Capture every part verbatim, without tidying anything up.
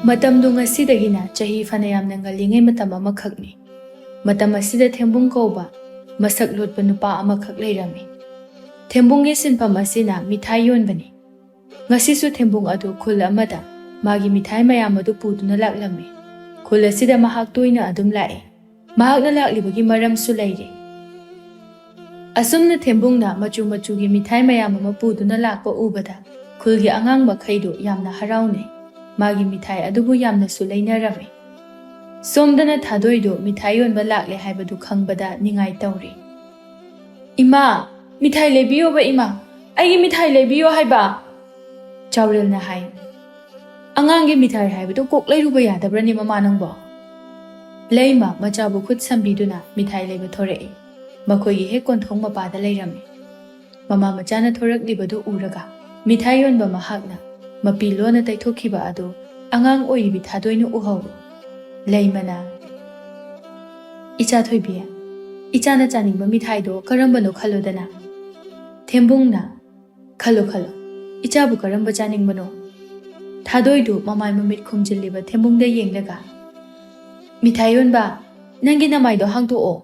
ꯃꯇꯝꯗꯨ ꯉꯁꯤꯗꯒꯤꯅ ꯆꯍꯤ ꯐꯅꯌꯥꯝꯅ ꯉꯜꯂꯤꯉꯩ ꯃꯇꯝ ꯑꯃꯈꯛꯅꯤ꯫ ꯃꯇꯝ ꯑꯁꯤꯗ ꯊꯦꯝꯕꯨꯡ ꯀꯧꯕ ꯃꯁꯛ ꯂꯣꯠꯄ ꯅꯨꯄꯥ ꯑꯃꯈꯛ ꯂꯩꯔꯝꯃꯤ꯫ ꯊꯦꯝꯕꯨꯡꯒꯤ ꯁꯤꯟꯐꯝ ꯑꯁꯤꯅ ꯃꯤꯊꯥꯏ ꯌꯣꯟꯕꯅꯤ꯫ ꯉꯁꯤꯁꯨ ꯊꯦꯝꯕꯨꯡ ꯑꯗꯨ ꯈꯨꯜ ꯑꯃꯗ ꯃꯥꯒꯤ ꯃꯤꯊꯥꯏ ꯃꯌꯥꯝ ꯑꯗꯨ ꯄꯨꯗꯨꯅ ꯂꯥꯛꯂꯝꯃꯤ꯫ ꯈꯨꯜ ꯑꯁꯤꯗ ꯃꯍꯥꯛ ꯇꯣꯏꯅ ꯑꯗꯨꯝ ꯂꯥꯛꯏ꯫ ꯃꯍꯥꯛꯅ ꯂꯥꯛꯂꯤꯕꯒꯤ ꯃꯔꯝꯁꯨ ꯂꯩꯔꯤ꯫ ꯑꯁꯨꯝꯅ ꯊꯦꯝꯕꯨꯡꯅ ꯃꯆꯨ ꯃꯆꯨꯒꯤ ꯃꯤꯊꯥꯏ ꯃꯌꯥꯝ ꯑꯃ ꯄꯨꯗꯨꯅ ꯂꯥꯛꯄ ꯎꯕꯗ ꯈꯨꯜꯒꯤ ꯑꯉꯥꯡ ꯃꯈꯩꯗꯨ ꯌꯥꯝꯅ ꯍꯔꯥꯎꯅꯩ꯫ ꯃꯥꯒꯤ ꯃꯤꯊꯥꯏ ꯑꯗꯨꯕꯨ ꯌꯥꯝꯅꯁꯨ ꯂꯩꯅꯔꯝꯃꯤ꯫ ꯁꯣꯝꯗꯅ ꯊꯥꯗꯣꯏꯗꯨ ꯃꯤꯊꯥꯏ ꯌꯣꯟꯕ ꯂꯥꯛꯂꯦ ꯍꯥꯏꯕꯗꯨ ꯈꯪꯕꯗ ꯅꯤꯡꯉꯥꯏ ꯇꯧꯔꯤ꯫ "ꯏꯃꯥ, ꯃꯤꯊꯥꯏ ꯂꯩꯕꯤꯌꯣꯕ ꯏꯃꯥ, ꯑꯩꯒꯤ ꯃꯤꯊꯥꯏ ꯂꯩꯕꯤꯌꯣ ꯍꯥꯏꯕ!" ꯆꯥꯎꯔꯦꯜꯅ ꯍꯥꯏ꯫ "ꯑꯉꯥꯡꯒꯤ ꯃꯤꯊꯥꯏ ꯍꯥꯏꯕꯗꯨ ꯀꯣꯛ ꯂꯩꯔꯨꯕ ꯌꯥꯗꯕ꯭ꯔꯅꯦ ꯃꯃꯥ ꯅꯪꯕꯣ?" ꯂꯩꯃ ꯃꯆꯥꯕꯨ ꯈꯨꯠ ꯁꯝꯕꯤꯗꯨꯅ ꯃꯤꯊꯥꯏ ꯂꯩꯕ ꯊꯣꯔꯛꯏ꯫ ꯃꯈꯣꯏꯒꯤ ꯍꯦꯛ ꯀꯣꯟꯊꯣꯡ ꯃꯄꯥꯗ ꯂꯩꯔꯝꯃꯤ꯫ ꯃꯃꯥ ꯃꯆꯥꯅ ꯊꯣꯔꯛꯂꯤꯕꯗꯨ ꯎꯔꯒ ꯃꯤꯊꯥꯏ ꯌꯣꯟꯕ ꯃꯍꯥꯛꯅ ꯃꯄꯤ ꯂꯣꯟꯅ ꯇꯩꯊꯣꯛꯈꯤꯕ ꯑꯗꯨ ꯑꯉꯥꯡ ꯑꯣꯏꯔꯤꯕꯤ ꯊꯥꯗꯣꯏꯅ ꯎꯍꯧꯏ꯫ ꯂꯩꯃꯅ, "ꯏꯆꯥ ꯊꯣꯏꯕꯤ, ꯏꯆꯥꯅ ꯆꯥꯅꯤꯡꯕ ꯃꯤꯊꯥꯏꯗꯣ ꯀꯔꯝꯕꯅꯣ ꯈꯜꯂꯣꯗꯅ?" ꯊꯦꯝꯕꯨꯡꯅ, "ꯈꯜꯂꯣ, ꯈꯜꯂꯣ, ꯏꯆꯥꯕꯨ ꯀꯔꯝꯕ ꯆꯥꯅꯤꯡꯕꯅꯣ?" ꯊꯥꯗꯣꯏꯗꯨ ꯃꯃꯥꯏ ꯃꯃꯤꯠ ꯈꯨꯝꯖꯤꯜꯂꯤꯕ ꯊꯦꯝꯕꯨꯡꯗ ꯌꯦꯡꯂꯒ, "ꯃꯤꯊꯥꯏ ꯌꯣꯟꯕ, ꯅꯪꯒꯤ ꯅꯃꯥꯏꯗꯣ ꯍꯥꯡꯗꯣꯛꯑꯣ!"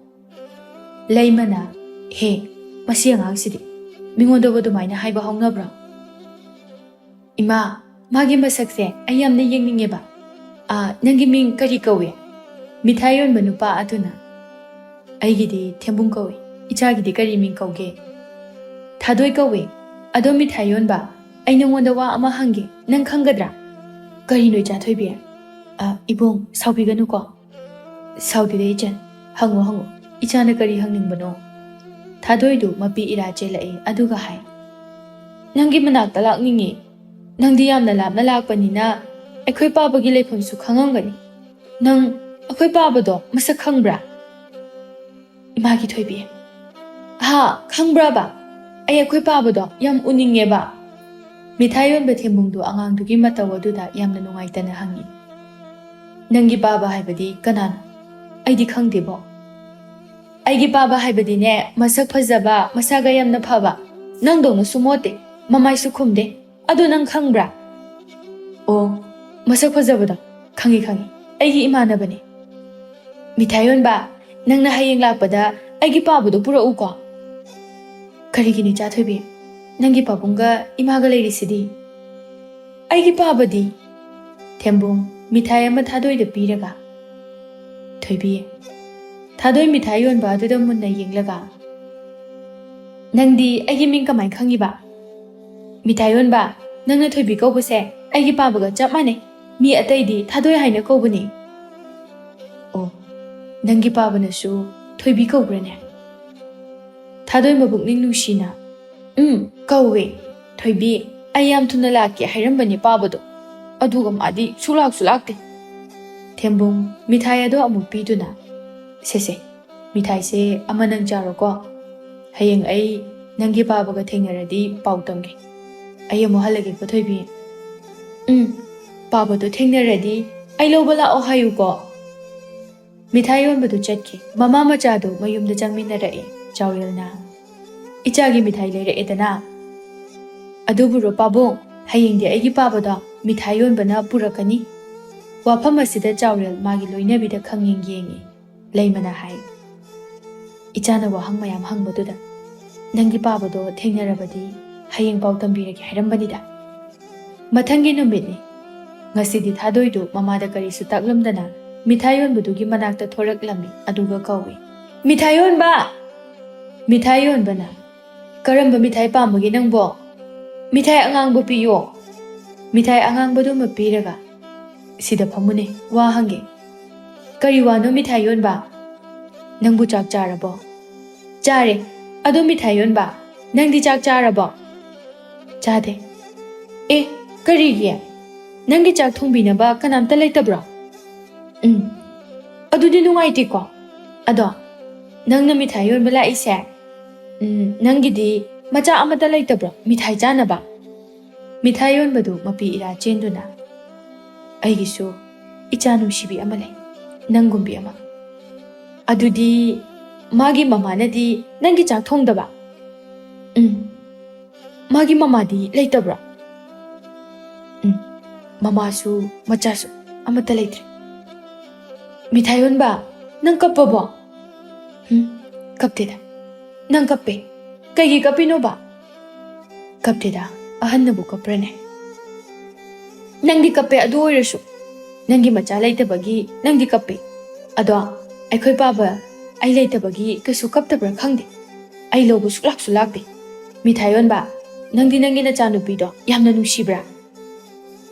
ꯂꯩꯃꯅ, "ꯍꯦ, ꯃꯁꯤ ꯑꯉꯥꯡꯁꯤꯗꯤ, ꯃꯤꯉꯣꯟꯗꯕꯨ ꯑꯗꯨꯃꯥꯏꯅ ꯍꯥꯏꯕ ꯍꯧꯅꯕ꯭ꯔꯣ?" "ꯏꯃꯥ, ꯃꯥꯒꯤ ꯃꯁꯛꯁꯦ ꯑꯩ ꯌꯥꯝꯅ ꯌꯦꯡꯅꯤꯡꯉꯦꯕ꯫ ꯑꯥ, ꯅꯪꯒꯤ ꯃꯤꯡ ꯀꯔꯤ ꯀꯧꯏ?" ꯃꯤꯊꯥꯏ ꯌꯣꯟꯕ ꯅꯨꯄꯥ ꯑꯗꯨꯅ, "ꯑꯩꯒꯤꯗꯤ ꯊꯦꯝꯕꯨꯡ ꯀꯧꯏ, ꯏꯆꯥꯒꯤꯗꯤ ꯀꯔꯤ ꯃꯤꯡ ꯀꯧꯒꯦ?" "ꯊꯥꯗꯣꯏ ꯀꯧꯏ꯫ ꯑꯗꯣ ꯃꯤꯊꯥꯏ ꯌꯣꯟꯕ, ꯑꯩ ꯅꯉꯣꯟꯗ ꯋꯥ ꯑꯃ ꯍꯪꯒꯦ, ꯅꯪ ꯈꯪꯒꯗ꯭ꯔꯥ?" "ꯀꯔꯤꯅꯣ ꯏꯆꯥ ꯊꯣꯏꯕꯤ?" "ꯑ, ꯏꯕꯨꯡ, ꯁꯥꯎꯕꯤꯒꯅꯨꯀꯣ꯫" "ꯁꯥꯎꯗꯦꯗ ꯏꯆꯟ, ꯍꯪꯉꯣ ꯍꯪꯉꯣ, ꯏꯆꯥꯅ ꯀꯔꯤ ꯍꯪꯅꯤꯡꯕꯅꯣ?" ꯊꯥꯗꯣꯏꯗꯨ ꯃꯄꯤ ꯏꯔꯥ ꯆꯦꯜꯂꯛꯏ ꯑꯗꯨꯒ ꯍꯥꯏ, "ꯅꯪꯒꯤ ꯃꯅꯥꯛꯇ ꯂꯥꯛꯅꯤꯡꯉꯤ꯫ ꯅꯪꯗꯤ ꯌꯥꯝꯅ ꯂꯥꯞꯅ ꯂꯥꯛꯄꯅꯤꯅ ꯑꯩꯈꯣꯏ ꯄꯥꯕꯒꯤ ꯂꯩꯐꯝꯁꯨ ꯈꯪꯉꯝꯒꯅꯤ꯫ ꯅꯪ ꯑꯩꯈꯣꯏ ꯄꯥꯕꯗꯣ ꯃꯁꯛ ꯈꯪꯕ꯭ꯔꯥ?" "ꯏꯃꯥꯒꯤ ꯊꯣꯏꯕꯤ, ꯍꯥ, ꯈꯪꯕ꯭ꯔꯕ? ꯑꯩ ꯑꯩꯈꯣꯏ ꯄꯥꯕꯗꯣ ꯌꯥꯝ ꯎꯅꯤꯡꯉꯦꯕ꯫" ꯃꯤꯊꯥꯏ ꯌꯣꯟꯕ ꯊꯦꯝꯕꯨꯡꯗꯨ ꯑꯉꯥꯡꯗꯨꯒꯤ ꯃꯇꯧ ꯑꯗꯨꯗ ꯌꯥꯝꯅ ꯅꯨꯡꯉꯥꯏꯇꯅ ꯍꯪꯉꯤ꯫ "ꯅꯪꯒꯤ ꯄꯥꯕ ꯍꯥꯏꯕꯗꯤ ꯀꯅꯥꯅꯣ? ꯑꯩꯗꯤ ꯈꯪꯗꯦꯕꯣ꯫" "ꯑꯩꯒꯤ ꯄꯥꯕ ꯍꯥꯏꯕꯗꯤꯅꯦ, ꯃꯁꯛ ꯐꯖꯕ, ꯃꯁꯥꯒ ꯌꯥꯝꯅ ꯐꯕ, ꯅꯪꯗꯧꯅꯁꯨ ꯃꯣꯠꯇꯦ, ꯃꯃꯥꯏꯁꯨ ꯈꯨꯝꯗꯦ꯫ ꯑꯗꯣ ꯅꯪ ꯈꯪꯕ꯭ꯔꯥ?" "ꯑꯣ, ꯃꯁꯛ ꯐꯖꯕꯗꯣ? ꯈꯪꯉꯤ, ꯈꯪꯉꯤ꯫ ꯑꯩꯒꯤ ꯏꯃꯥꯟꯅꯕꯅꯦ꯫ ꯃꯤꯊꯥꯏ ꯌꯣꯟꯕ, ꯅꯪꯅ ꯍꯌꯦꯡ ꯂꯥꯛꯄꯗ ꯑꯩꯒꯤ ꯄꯥꯕꯗꯣ ꯄꯨꯔꯛꯎꯀꯣ꯫ ꯀꯔꯤꯒꯤꯅꯣ ꯏꯆꯥ ꯊꯣꯏꯕꯤ? ꯅꯪꯒꯤ ꯄꯥꯕꯨꯡꯒ ꯏꯃꯥꯒ ꯂꯩꯔꯤꯁꯤꯗꯤ꯫ ꯑꯩꯒꯤ ꯄꯥꯕꯗꯤ? ꯊꯦꯝꯕꯨꯡ ꯃꯤꯊꯥꯏ ꯑꯃ ꯊꯥꯗꯣꯏꯗ ꯄꯤꯔꯒ꯫ ꯊꯣꯏꯕꯤ, ꯊꯥꯗꯣꯏ ꯃꯤꯊꯥꯏ ꯌꯣꯟꯕ ꯑꯗꯨꯗ ꯃꯨꯟꯅ ꯌꯦꯡꯂꯒ, "ꯅꯪꯗꯤ ꯑꯩꯒꯤ ꯃꯤꯡ ꯀꯃꯥꯏ ꯈꯪꯉꯤꯕ?" "ꯃꯤꯊꯥꯏ ꯌꯣꯟꯕ, ꯅꯪꯅ ꯊꯣꯏꯕꯤ ꯀꯧꯕꯁꯦ ꯑꯩꯒꯤ ꯄꯥꯕꯒ ꯆꯞ ꯃꯥꯟꯅꯩ꯫ ꯃꯤ ꯑꯇꯩꯗꯤ ꯊꯥꯗꯣꯏ ꯍꯥꯏꯅ ꯀꯧꯕꯅꯤ꯫" "ꯑꯣ, ꯅꯪꯒꯤ ꯄꯥꯕꯅꯁꯨ ꯊꯣꯏꯕꯤ ꯀꯧꯕ꯭ꯔꯅꯦ?" ꯊꯥꯗꯣꯏ ꯃꯕꯨꯛꯅꯤꯡ ꯅꯨꯡꯁꯤꯅ, "ꯎꯝ, ꯀꯧꯋꯦ꯫ ꯊꯣꯏꯕꯤ, ꯑꯩ ꯌꯥꯝ ꯊꯨꯅ ꯂꯥꯛꯀꯦ ꯍꯥꯏꯔꯝꯕꯅꯦ ꯄꯥꯕꯗꯣ꯫ ꯑꯗꯨꯒ ꯃꯥꯗꯤ ꯁꯨꯛꯂꯥꯛꯁꯨ ꯂꯥꯛꯇꯦ꯫" ꯊꯦꯝꯕꯨꯡ ꯃꯤꯊꯥꯏ ꯑꯗꯣ ꯑꯃꯨꯛ ꯄꯤꯗꯨꯅ, "ꯁꯦ, ꯁꯦ, ꯃꯤꯊꯥꯏꯁꯦ ꯑꯃ ꯅꯪ ꯆꯥꯔꯣꯀꯣ꯫ ꯍꯌꯦꯡ ꯑꯩ ꯅꯪꯒꯤ ꯄꯥꯕꯒ ꯊꯦꯡꯅꯔꯗꯤ ꯄꯥꯎ ꯇꯝꯒꯦ꯫ ꯑꯩ ꯑꯃꯨꯛ ꯍꯜꯂꯒꯦꯀꯣ ꯊꯣꯏꯕꯤ꯫" "ꯎꯝ, ꯄꯥꯕꯗꯣ ꯊꯦꯡꯅꯔꯗꯤ ꯑꯩ ꯂꯧꯕ ꯂꯥꯛꯑꯣ ꯍꯥꯏꯌꯨꯀꯣ꯫" ꯃꯤꯊꯥꯏ ꯌꯣꯟꯕꯗꯨ ꯆꯠꯈꯤ꯫ ꯃꯃꯥ ꯃꯆꯥꯗꯨ ꯃꯌꯨꯝꯗ ꯆꯪꯃꯤꯟꯅꯔꯛꯏ꯫ ꯆꯥꯎꯔꯦꯜꯅ, "ꯏꯆꯥꯒꯤ ꯃꯤꯊꯥꯏ ꯂꯩꯔꯛꯑꯦꯗꯅ꯫" "ꯑꯗꯨꯕꯨꯔꯣ ꯄꯥꯕꯨꯡ, ꯍꯌꯦꯡꯗꯤ ꯑꯩꯒꯤ ꯄꯥꯕꯗꯣ ꯃꯤꯊꯥꯏ ꯌꯣꯟꯕꯅ ꯄꯨꯔꯛꯀꯅꯤ꯫" ꯋꯥꯐꯝ ꯑꯁꯤꯗ ꯆꯥꯎꯔꯦꯜ ꯃꯥꯒꯤ ꯂꯣꯏꯅꯕꯤꯗ ꯈꯪꯌꯦꯡ ꯌꯦꯡꯉꯤ꯫ ꯂꯩꯃꯅ ꯍꯥꯏ, "ꯏꯆꯥꯅ ꯋꯥꯍꯪ ꯃꯌꯥꯝ ꯍꯪꯕꯗꯨꯗ ꯅꯪꯒꯤ ꯄꯥꯕꯗꯣ ꯊꯦꯡꯅꯔꯕꯗꯤ ꯍꯌꯦꯡ ꯄꯥꯎ ꯇꯝꯕꯤꯔꯒꯦ ꯍꯥꯏꯔꯝꯕꯅꯤꯗ꯫" ꯃꯊꯪꯒꯤ ꯅꯨꯃꯤꯠꯅꯤ꯫ ꯉꯁꯤꯗꯤ ꯊꯥꯗꯣꯏꯗꯨ ꯃꯃꯥꯗ ꯀꯔꯤꯁꯨ ꯇꯥꯛꯂꯝꯗꯅ ꯃꯤꯊꯥꯏ ꯌꯣꯟꯕꯗꯨꯒꯤ ꯃꯅꯥꯛꯇ ꯊꯣꯔꯛꯂꯝꯃꯤ꯫ ꯑꯗꯨꯒ ꯀꯧꯏ, "ꯃꯤꯊꯥꯏ ꯌꯣꯟꯕ!" ꯃꯤꯊꯥꯏ ꯌꯣꯟꯕꯅ, "ꯀꯔꯝꯕ ꯃꯤꯊꯥꯏ ꯄꯥꯝꯕꯒꯦ ꯅꯪꯕꯣ?" "ꯃꯤꯊꯥꯏ ꯑꯉꯥꯡꯕ ꯄꯤꯌꯣ꯫" ꯃꯤꯊꯥꯏ ꯑꯉꯥꯡꯕꯗꯨꯃ ꯄꯤꯔꯒ, "ꯁꯤꯗ ꯐꯝꯃꯨꯅꯦ, ꯋꯥ ꯍꯪꯒꯦ꯫" "ꯀꯔꯤ ꯋꯥꯅꯣ ꯃꯤꯊꯥꯏ ꯌꯣꯟꯕ?" "ꯅꯪꯕꯨ ꯆꯥꯛ ꯆꯥꯔꯕꯣ?" "ꯆꯥꯔꯦ꯫ ꯑꯗꯣ ꯃꯤꯊꯥꯏ ꯌꯣꯟꯕ, ꯅꯪꯗꯤ ꯆꯥꯛ ꯆꯥꯔꯕꯣ?" "ꯆꯥꯗꯦ꯫" "ꯑꯦ, ꯀꯔꯤꯒꯤ? ꯅꯪꯒꯤ ꯆꯥꯛ ꯊꯣꯡꯕꯤꯅꯕ ꯀꯅꯥꯝꯇ ꯂꯩꯇꯕ꯭ꯔꯣ?" "ꯎꯝ, ꯑꯗꯨꯗꯤ ꯅꯨꯡꯉꯥꯏꯇꯦꯀꯣ꯫ ꯑꯗꯣ ꯅꯪꯅ ꯃꯤꯊꯥꯏ ꯌꯣꯟꯕ ꯂꯥꯛꯏꯁꯦ, ꯎꯝ, ꯅꯪꯒꯤꯗꯤ ꯃꯆꯥ ꯑꯃꯠꯇ ꯂꯩꯇꯕ꯭ꯔꯣ ꯃꯤꯊꯥꯏ ꯆꯥꯅꯕ?" ꯃꯤꯊꯥꯏ ꯌꯣꯟꯕꯗꯨ ꯃꯄꯤ ꯏꯔꯥ ꯆꯦꯟꯗꯨꯅ, "ꯑꯩꯒꯤꯁꯨ ꯏꯆꯥ ꯅꯨꯡꯁꯤꯕꯤ ꯑꯃ ꯂꯩ, ꯅꯪꯒꯨꯝꯕꯤ ꯑꯃ꯫" "ꯑꯗꯨꯗꯤ ꯃꯥꯒꯤ ꯃꯃꯥꯅꯗꯤ ꯅꯪꯒꯤ ꯆꯥꯛ ꯊꯣꯡꯗꯕ?" "ꯎꯝ, ꯃꯥꯒꯤ ꯃꯃꯥꯗꯤ ꯂꯩꯇꯕ꯭ꯔꯣ?" "ꯎꯝ, ꯃꯃꯥꯁꯨ ꯃꯆꯥꯁꯨ ꯑꯃꯠꯇ ꯂꯩꯇ꯭ꯔꯦ꯫ "ꯃꯤꯊꯥꯏ ꯌꯣꯟꯕ, ꯅꯪ ꯀꯞꯄꯕꯣ?" "ꯎꯝ, ꯀꯞꯇꯦꯗ꯫ ꯅꯪ ꯀꯞꯄꯦ꯫ ꯀꯩꯒꯤ ꯀꯞꯄꯤꯅꯣꯕ?" "ꯀꯞꯇꯦꯗ, ꯑꯍꯟꯅꯕꯨ ꯀꯞꯄ꯭ꯔꯅꯦ?" "ꯅꯪꯗꯤ ꯀꯞꯄꯦ, ꯑꯗꯨ ꯑꯣꯏꯔꯁꯨ ꯅꯪꯒꯤ ꯃꯆꯥ ꯂꯩꯇꯕꯒꯤ ꯅꯪꯗꯤ ꯀꯞꯄꯦ꯫ ꯑꯗꯣ ꯑꯩꯈꯣꯏ ꯄꯥꯕ ꯑꯩ ꯂꯩꯇꯕꯒꯤ ꯀꯩꯁꯨ ꯀꯞꯇꯕ꯭ꯔꯥ ꯈꯪꯗꯦ꯫ ꯑꯩ ꯂꯧꯕ ꯁꯨꯛꯂꯥꯛꯁꯨ ꯂꯥꯛꯇꯦ꯫ ꯃꯤꯊꯥꯏ ꯌꯣꯟꯕ, ꯅꯪꯗꯤ ꯅꯪꯒꯤ ꯅꯆꯥꯅꯨꯄꯤꯗꯣ ꯌꯥꯝꯅ ꯅꯨꯡꯁꯤꯕ꯭ꯔꯥ?"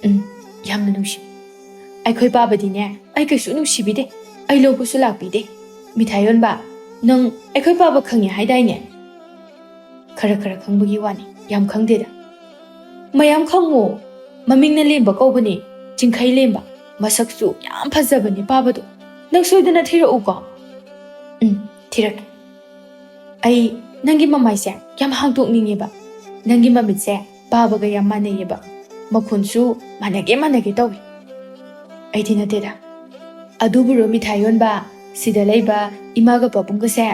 "ꯎꯝ, ꯌꯥꯝꯅ ꯅꯨꯡꯁꯤ꯫ ꯑꯩꯈꯣꯏ ꯄꯥꯕꯗꯤꯅꯦ ꯑꯩ ꯀꯩꯁꯨ ꯅꯨꯡꯁꯤꯕꯤꯗꯦ꯫ ꯑꯩ ꯂꯧꯕꯁꯨ ꯂꯥꯛꯄꯤꯗꯦ꯫ ꯃꯤꯊꯥꯏ ꯌꯣꯟꯕ, ꯅꯪ ꯑꯩꯈꯣꯏ ꯄꯥꯕ ꯈꯪꯉꯦ ꯍꯥꯏꯗꯥꯏꯅꯦ?" "ꯈꯔ ꯈꯔ ꯈꯪꯕꯒꯤ ꯋꯥꯅꯤ, ꯌꯥꯝ ꯈꯪꯗꯦꯗ꯫" "ꯃꯌꯥꯝ ꯈꯪꯉꯣ꯫ ꯃꯃꯤꯡꯅ ꯂꯦꯝꯕ ꯀꯧꯕꯅꯦ, ꯆꯤꯡꯈꯩ ꯂꯦꯝꯕ꯫ ꯃꯁꯛꯁꯨ ꯌꯥꯝ ꯐꯖꯕꯅꯦ ꯄꯥꯕꯗꯣ꯫ ꯅꯪ ꯁꯣꯏꯗꯅ ꯊꯤꯔꯛꯎꯀꯣ꯫" "ꯎꯝ, ꯊꯤꯔꯛꯀꯦ꯫ ꯑꯩ ꯅꯪꯒꯤ ꯃꯃꯥꯏꯁꯦ ꯌꯥꯝ ꯍꯥꯡꯗꯣꯛꯅꯤꯡꯉꯦꯕ꯫ ꯅꯪꯒꯤ ꯃꯃꯤꯠꯁꯦ ꯄꯥꯕꯒ ꯌꯥꯝ ꯃꯥꯟꯅꯩꯌꯦꯕ꯫ ꯃꯈꯣꯟꯁꯨ ꯃꯥꯟꯅꯒꯦ ꯃꯥꯟꯅꯒꯦ ꯇꯧꯏ꯫" "ꯑꯩꯗꯤ ꯅꯠꯇꯦꯗ꯫" "ꯑꯗꯨꯕꯨꯔꯣ ꯃꯤꯊꯥꯏ ꯌꯣꯟꯕ, ꯁꯤꯗ ꯂꯩꯕ ꯏꯃꯥꯒ ꯄꯥꯕꯨꯡꯒꯁꯦ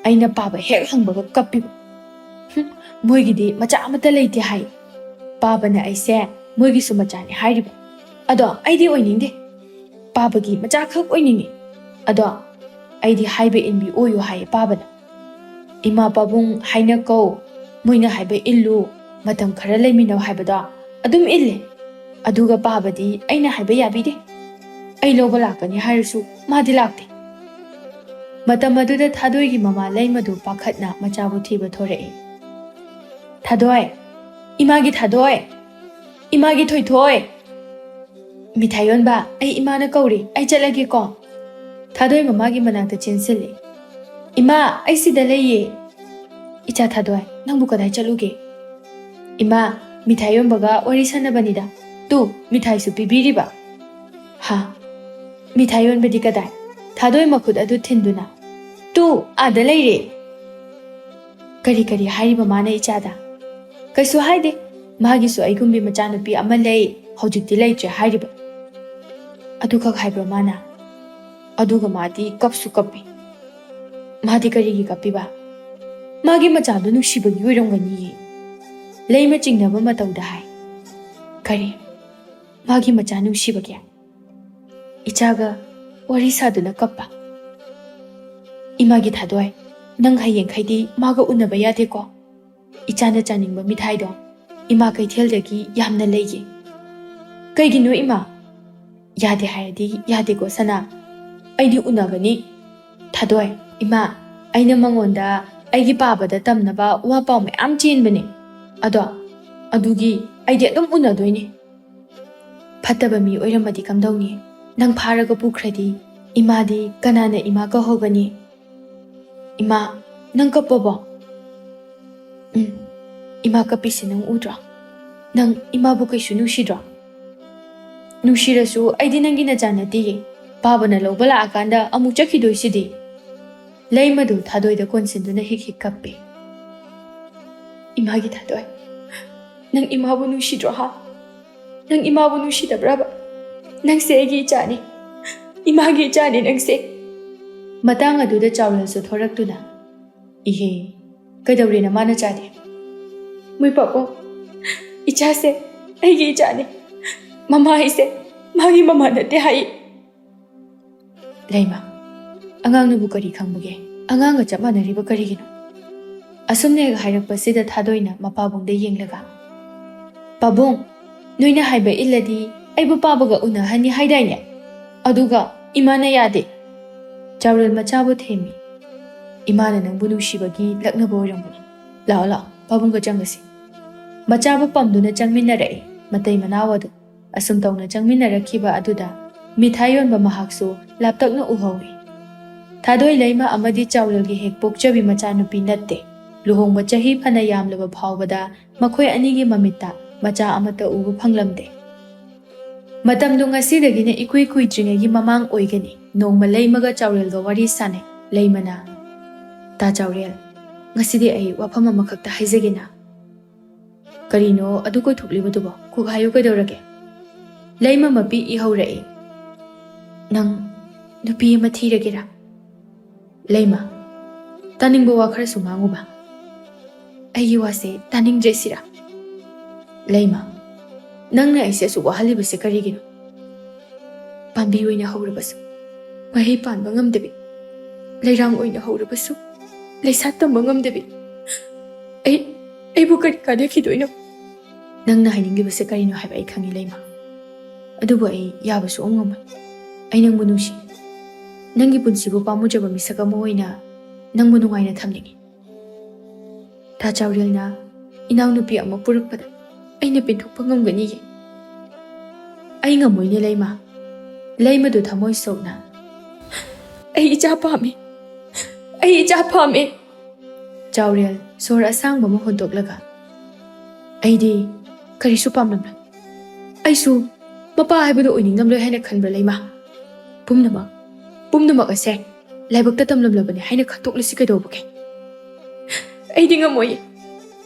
ꯑꯩꯅ ꯄꯥꯕ ꯍꯦꯛ ꯍꯪꯕꯒ ꯀꯞꯄꯤꯕ꯫ ꯍꯨꯝ, ꯃꯣꯏꯒꯤꯗꯤ ꯃꯆꯥ ꯑꯃꯠꯇ ꯂꯩꯇꯦ ꯍꯥꯏ꯫ ꯄꯥꯕꯅ ꯑꯩꯁꯦ ꯃꯣꯏꯒꯤꯁꯨ ꯃꯆꯥꯅꯦ ꯍꯥꯏꯔꯤꯕ꯫ ꯑꯗꯣ ꯑꯩꯗꯤ ꯑꯣꯏꯅꯤꯡꯗꯦ꯫ ꯄꯥꯕꯒꯤ ꯃꯆꯥꯈꯛ ꯑꯣꯏꯅꯤꯡꯉꯤ꯫ ꯑꯗꯣ ꯑꯩꯗꯤ ꯍꯥꯏꯕ ꯏꯟꯕꯤ ꯑꯣꯏꯌꯨ ꯍꯥꯏꯌꯦ ꯄꯥꯕꯅ꯫ ꯏꯃꯥ ꯄꯥꯕꯨꯡ ꯍꯥꯏꯅ ꯀꯧ, ꯃꯣꯏꯅ ꯍꯥꯏꯕ ꯏꯜꯂꯨ, ꯃꯇꯝ ꯈꯔ ꯂꯩꯃꯤꯟꯅꯧ ꯍꯥꯏꯕꯗꯣ ꯑꯗꯨꯝ ꯏꯜꯂꯦ꯫ ꯑꯗꯨꯒ ꯄꯥꯕꯗꯤ ꯑꯩꯅ ꯍꯥꯏꯕ ꯌꯥꯕꯤꯗꯦ꯫ ꯑꯩ ꯂꯧꯕ ꯂꯥꯛꯀꯅꯤ ꯍꯥꯏꯔꯁꯨ ꯃꯥꯗꯤ ꯂꯥꯛꯇꯦ꯫" ꯃꯇꯝ ꯑꯗꯨꯗ ꯊꯥꯗꯣꯏꯒꯤ ꯃꯃꯥ ꯂꯩꯃꯗꯨ ꯄꯥꯈꯠꯅ ꯃꯆꯥꯕꯨ ꯊꯤꯕ ꯊꯣꯔꯛꯏ꯫ "ꯊꯥꯗꯣꯏ! ꯏꯃꯥꯒꯤ ꯊꯥꯗꯣꯏ! ꯏꯃꯥꯒꯤ ꯊꯣꯏꯊꯣꯏ!" "ꯃꯤꯊꯥꯏ ꯌꯣꯟꯕ, ꯑꯩ ꯏꯃꯥꯅ ꯀꯧꯔꯤ, ꯑꯩ ꯆꯠꯂꯒꯦꯀꯣ꯫" ꯊꯥꯗꯣꯏ ꯃꯃꯥꯒꯤ ꯃꯅꯥꯛꯇ ꯆꯦꯟꯁꯤꯜꯂꯤ꯫ "ꯏꯃꯥ, ꯑꯩ ꯁꯤꯗ ꯂꯩꯌꯦ꯫" "ꯏꯆꯥ ꯊꯥꯗꯣꯏ, ꯅꯪꯕꯨ ꯀꯗꯥꯏ ꯆꯠꯂꯨꯒꯦ?" "ꯏꯃꯥ, ꯃꯤꯊꯥꯏ ꯌꯣꯟꯕꯒ ꯋꯥꯔꯤ ꯁꯥꯟꯅꯕꯅꯤꯗ꯫ ꯇꯨ, ꯃꯤꯊꯥꯏꯁꯨ ꯄꯤꯕꯤꯔꯤꯕ꯫" "ꯍꯥ? ꯃꯤꯊꯥꯏ ꯌꯣꯟꯕꯗꯤ ꯀꯗꯥꯏ?" ꯊꯥꯗꯣꯏ ꯃꯈꯨꯠ ꯑꯗꯨ ꯊꯤꯟꯗꯨꯅ꯫ "ꯇꯨ, ꯑꯥꯗ ꯂꯩꯔꯦ꯫" "ꯀꯔꯤ ꯀꯔꯤ ꯍꯥꯏꯔꯤꯕ ꯃꯥꯅ ꯏꯆꯥꯗ?" "ꯀꯩꯁꯨ ꯍꯥꯏꯗꯦ꯫ ꯃꯥꯒꯤꯁꯨ ꯑꯩꯒꯨꯝꯕꯤ ꯃꯆꯥꯅꯨꯄꯤ ꯑꯃ ꯂꯩ, ꯍꯧꯖꯤꯛꯇꯤ ꯂꯩꯇ꯭ꯔꯦ ꯍꯥꯏꯔꯤꯕ꯫" "ꯑꯗꯨꯈꯛ ꯍꯥꯏꯕ꯭ꯔꯣ ꯃꯥꯅ?" "ꯑꯗꯨꯒ ꯃꯥꯗꯤ ꯀꯞꯁꯨ ꯀꯞꯄꯤ꯫" "ꯃꯥꯗꯤ ꯀꯔꯤꯒꯤ ꯀꯞꯄꯤꯕ?" "ꯃꯥꯒꯤ ꯃꯆꯥꯗꯨ ꯅꯨꯡꯁꯤꯕꯒꯤ ꯑꯣꯏꯔꯝꯒꯅꯤꯌꯦ꯫ ꯂꯩꯃ ꯆꯤꯡꯅꯕ ꯃꯇꯧꯗ ꯍꯥꯏ꯫" "ꯀꯔꯤ?" ꯃꯥꯒꯤ ꯃꯆꯥ ꯅꯨꯡꯁꯤꯕꯒꯤ꯫ ꯏꯆꯥꯒ ꯋꯥꯔꯤ ꯁꯥꯗꯨꯅ ꯀꯞꯄ꯫ "ꯏꯃꯥꯒꯤ ꯊꯥꯗꯣꯏ, ꯅꯪ ꯍꯌꯦꯡꯈꯩꯗꯤ ꯃꯥꯒ ꯎꯅꯕ ꯌꯥꯗꯦꯀꯣ? ꯏꯆꯥꯅ ꯆꯥꯅꯤꯡꯕ ꯃꯤꯊꯥꯏꯗꯣ ꯏꯃꯥ ꯀꯩꯊꯦꯜꯗꯒꯤ ꯌꯥꯝꯅ ꯂꯩꯒꯦ꯫" "ꯀꯩꯒꯤꯅꯣ ꯏꯃꯥ?" "ꯌꯥꯗꯦ ꯍꯥꯏꯔꯗꯤ ꯌꯥꯗꯦꯀꯣ ꯁꯅꯥ꯫ ꯑꯩꯗꯤ ꯎꯅꯒꯅꯤ꯫" "ꯊꯥꯗꯣꯏ, ꯏꯃꯥ, ꯑꯩꯅ ꯃꯉꯣꯟꯗ ꯑꯩꯒꯤ ꯄꯥꯕꯗ ꯇꯝꯅꯕ ꯋꯥ ꯄꯥꯎ ꯃꯌꯥꯝ ꯆꯦꯟꯕꯅꯦ꯫ ꯑꯗꯣ ꯑꯗꯨꯒꯤ ꯑꯩꯗꯤ ꯑꯗꯨꯝ ꯎꯅꯗꯣꯏꯅꯦ꯫" "ꯐꯠꯇꯕ ꯃꯤ ꯑꯣꯏꯔꯝꯃꯗꯤ ꯀꯝꯗꯧꯅꯤ? ꯅꯪ ꯐꯥꯔꯒ ꯄꯨꯈ꯭ꯔꯗꯤ ꯏꯃꯥꯗꯤ ꯀꯅꯥꯅ ꯏꯃꯥ ꯀꯧꯍꯧꯒꯅꯤ?" "ꯏꯃꯥ, ꯅꯪ ꯀꯞꯄꯕꯣ?" "ꯎꯝ, ꯏꯃꯥ ꯀꯞꯄꯤꯁꯦ ꯅꯪ ꯎꯗ꯭ꯔꯣ? ꯅꯪ ꯏꯃꯥꯕꯨ ꯀꯩꯁꯨ ꯅꯨꯡꯁꯤꯗ꯭ꯔꯣ?" "ꯅꯨꯡꯁꯤꯔꯁꯨ ꯑꯩꯗꯤ ꯅꯪꯒꯤ ꯅꯆꯥ ꯅꯠꯇꯦꯌꯦ꯫ ꯄꯥꯕꯅ ꯂꯧꯕ ꯂꯥꯛꯑꯀꯥꯟꯗ ꯑꯃꯨꯛ ꯆꯠꯈꯤꯗꯣꯏꯁꯤꯗꯤ꯫" ꯂꯩꯃꯗꯨ ꯊꯥꯗꯣꯏꯗ ꯀꯣꯟꯁꯤꯟꯗꯨꯅ ꯍꯤꯛ ꯍꯤꯛ ꯀꯞꯄꯤ꯫ "ꯏꯃꯥꯒꯤ ꯊꯥꯗꯣꯏ, ꯅꯪ ꯏꯃꯥꯕꯨ ꯅꯨꯡꯁꯤꯗ꯭ꯔꯣ ꯍꯥ? ꯅꯪ ꯏꯃꯥꯕꯨ ꯅꯨꯡꯁꯤꯗꯕ꯭ꯔꯕ? ꯅꯪꯁꯦ ꯑꯩꯒꯤ ꯏꯆꯥꯅꯤ꯫ ꯏꯃꯥꯒꯤ ꯏꯆꯥꯅꯤ ꯅꯪꯁꯦ꯫" ꯃꯇꯥꯡ ꯑꯗꯨꯗ ꯆꯥꯎꯔꯦꯜꯁꯨ ꯊꯣꯔꯛꯇꯨꯅ, "ꯏꯍꯦ, ꯀꯩꯗꯧꯔꯦ ꯅꯃꯥ ꯅꯆꯥꯗꯤ?" "ꯃꯣꯏ ꯄꯥꯕꯨꯡ, ꯏꯆꯥꯁꯦ ꯑꯩꯒꯤ ꯏꯆꯥꯅꯤ꯫ ꯃꯃꯥ ꯍꯥꯏꯁꯦ ꯃꯥꯒꯤ ꯃꯃꯥ ꯅꯠꯇꯦ ꯍꯥꯏ꯫" "ꯂꯩꯃ, ꯑꯉꯥꯡꯅꯕꯨ ꯀꯔꯤ ꯈꯪꯕꯒꯦ? ꯑꯉꯥꯡꯒ ꯆꯞ ꯃꯥꯟꯅꯔꯤꯕ ꯀꯔꯤꯒꯤꯅꯣ?" ꯑꯁꯨꯝꯅ ꯍꯦꯛ ꯍꯥꯏꯔꯛꯄꯁꯤꯗ ꯊꯥꯗꯣꯏꯅ ꯃꯄꯥꯕꯨꯡꯗ ꯌꯦꯡꯂꯒ, "ꯄꯥꯕꯨꯡ, ꯅꯣꯏꯅ ꯍꯥꯏꯕ ꯏꯜꯂꯗꯤ ꯑꯩꯕꯨ ꯄꯥꯕꯒ ꯎꯅꯍꯟꯅꯤ ꯍꯥꯏꯗꯥꯏꯅꯦ? ꯑꯗꯨꯒ ꯏꯃꯥꯅ ꯌꯥꯗꯦ꯫" ꯆꯥꯎꯔꯦꯜ ꯃꯆꯥꯕꯨ ꯊꯦꯝꯃꯤ꯫ "ꯏꯃꯥꯅ ꯅꯪꯕꯨ ꯅꯨꯡꯁꯤꯕꯒꯤ ꯂꯛꯅꯕ ꯑꯣꯏꯔꯝꯒꯅꯤ꯫ ꯂꯥꯛꯑꯣ, ꯂꯥꯛꯑꯣ, ꯄꯥꯕꯨꯡꯒ ꯆꯪꯉꯁꯤ꯫" ꯃꯆꯥꯕꯨ ꯄꯝꯗꯨꯅ ꯆꯪꯃꯤꯟꯅꯔꯛꯏ ꯃꯇꯩ ꯃꯅꯥꯎ ꯑꯗꯨ꯫ ꯑꯁꯨꯝ ꯇꯧꯅ ꯆꯪꯃꯤꯟꯅꯔꯛꯈꯤꯕ ꯑꯗꯨꯗ ꯃꯤꯊꯥꯏ ꯌꯣꯟꯕ ꯃꯍꯥꯛꯁꯨ ꯂꯥꯞꯇꯛꯅ ꯎꯍꯧꯏ꯫ ꯊꯥꯗꯣꯏ ꯂꯩꯃ ꯑꯃꯗꯤ ꯆꯥꯎꯔꯦꯜꯒꯤ ꯍꯦꯛ ꯄꯣꯛꯆꯕꯤ ꯃꯆꯥꯅꯨꯄꯤ ꯅꯠꯇꯦ꯫ ꯂꯨꯍꯣꯡꯕ ꯆꯍꯤ ꯐꯅ ꯌꯥꯝꯂꯕ ꯐꯥꯎꯕꯗ ꯃꯈꯣꯏ ꯑꯅꯤꯒꯤ ꯃꯃꯤꯠꯇ ꯃꯆꯥ ꯑꯃꯠꯇ ꯎꯕ ꯐꯪꯂꯝꯗꯦ꯫ ꯃꯇꯝꯗꯨ ꯉꯁꯤꯗꯒꯤꯅ ꯏꯀꯨꯏ ꯀꯨꯏꯗ꯭ꯔꯤꯉꯩꯒꯤ ꯃꯃꯥꯡ ꯑꯣꯏꯒꯅꯤ꯫ ꯅꯣꯡꯃ ꯂꯩꯃꯒ ꯆꯥꯎꯔꯦꯜꯒ ꯋꯥꯔꯤ ꯁꯥꯅꯩ꯫ ꯂꯩꯃꯅ, "ꯇꯥ ꯆꯥꯎꯔꯦꯜ, ꯉꯁꯤꯗꯤ ꯑꯩ ꯋꯥꯐꯝ ꯑꯃꯈꯛꯇ ꯍꯥꯏꯖꯒꯦꯅ꯫" "ꯀꯔꯤꯅꯣ ꯑꯗꯨ ꯀꯣꯏꯊꯣꯛꯂꯤꯕꯗꯨꯕꯣ? ꯈꯨꯒꯥꯏꯌꯨ ꯀꯩꯗꯧꯔꯒꯦ?" ꯂꯩꯃ ꯃꯄꯤ ꯏꯍꯧꯔꯛꯏ꯫ "ꯅꯪ ꯅꯨꯄꯤ ꯑꯃ ꯊꯤꯔꯒꯦꯔꯥ?" ꯂꯩꯃ, "ꯇꯥꯅꯤꯡꯕ ꯋꯥ ꯈꯔꯁꯨ ꯉꯥꯡꯉꯨꯕ꯫ ꯑꯩꯒꯤ ꯋꯥꯁꯦ ꯇꯥꯅꯤꯡꯗ꯭ꯔꯦ ꯁꯤꯔꯥ?" ꯂꯩꯃ, ꯅꯪꯅ ꯑꯩꯁꯦ ꯑꯁꯨꯛ ꯋꯥꯍꯜꯂꯤꯕꯁꯦ ꯀꯔꯤꯒꯤꯅꯣ? ꯄꯥꯝꯕꯤ ꯑꯣꯏꯅ ꯍꯧꯔꯕꯁꯨ ꯃꯍꯩ ꯄꯥꯟꯕ ꯉꯝꯗꯕꯤ, ꯂꯩꯔꯥꯡ ꯑꯣꯏꯅ ꯍꯧꯔꯕꯁꯨ ꯂꯩꯁꯥ ꯇꯝꯕ ꯉꯝꯗꯕꯤ, ꯑꯩ ꯑꯩꯕꯨ ꯀꯔꯤ ꯀꯥꯟꯅꯈꯤꯗꯣꯏꯅꯣ? ꯅꯪꯅ ꯍꯥꯏꯅꯤꯡꯂꯤꯕꯁꯦ ꯀꯔꯤꯅꯣ ꯍꯥꯏꯕ ꯑꯩ ꯈꯪꯉꯤ, ꯂꯩꯃ꯫ ꯑꯗꯨꯕꯨ ꯑꯩ ꯌꯥꯕ ꯁꯨꯡꯉꯝ ꯉꯝꯃꯣꯏ꯫ ꯑꯩ ꯅꯪꯕꯨ ꯅꯨꯡꯁꯤ꯫ ꯅꯪꯒꯤ ꯄꯨꯟꯁꯤꯕꯨ ꯄꯥꯝꯃꯨꯖꯕ ꯃꯤꯁꯛ ꯑꯃ ꯑꯣꯏꯅ ꯅꯪꯕꯨ ꯅꯨꯡꯉꯥꯏꯅ ꯊꯝꯅꯤꯡꯉꯤ꯫ ꯇꯥ ꯆꯥꯎꯔꯦꯜꯅ ꯏꯅꯥꯎꯅꯨꯄꯤ ꯑꯃ ꯄꯨꯔꯛꯄꯗ ꯑꯩꯅ ꯄꯦꯟꯊꯣꯛꯄ ꯉꯝꯒꯅꯤꯌꯦ꯫ ꯑꯩ ꯉꯝꯃꯣꯏꯅꯦ, ꯂꯩꯃ꯫ ꯂꯩꯃꯗꯨ ꯊꯃꯣꯏ ꯁꯣꯛꯅ, "ꯑꯩ ꯏꯆꯥ ꯄꯥꯝꯃꯤ꯫ ꯑꯩ ꯏꯆꯥ ꯄꯥꯝꯃꯤ꯫" ꯆꯥꯎꯔꯦꯜ ꯁꯣꯔ ꯑꯁꯥꯡꯕ ꯑꯃ ꯍꯣꯟꯗꯣꯛꯂꯒ, "ꯑꯩꯗꯤ ꯀꯔꯤꯁꯨ ꯄꯥꯝꯂꯝꯂꯣꯏ꯫ ꯑꯩꯁꯨ ꯃꯄꯥ ꯍꯥꯏꯕꯗꯨ ꯑꯣꯏꯅꯤꯡꯂꯝꯂꯣꯏ ꯍꯥꯏꯅ ꯈꯟꯕ꯭ꯔꯥ, ꯂꯩꯃ? ꯄꯨꯝꯅꯃꯛ, ꯄꯨꯝꯅꯃꯛ ꯑꯁꯦ ꯂꯥꯏꯕꯛꯇ ꯇꯝꯂꯝꯂꯕꯅꯤ ꯍꯥꯏꯅ ꯈꯟꯇꯣꯛꯂꯁꯤ ꯀꯩꯗꯧꯕꯒꯦ?" "ꯑꯩꯗꯤ ꯉꯝꯃꯣꯏꯌꯦ꯫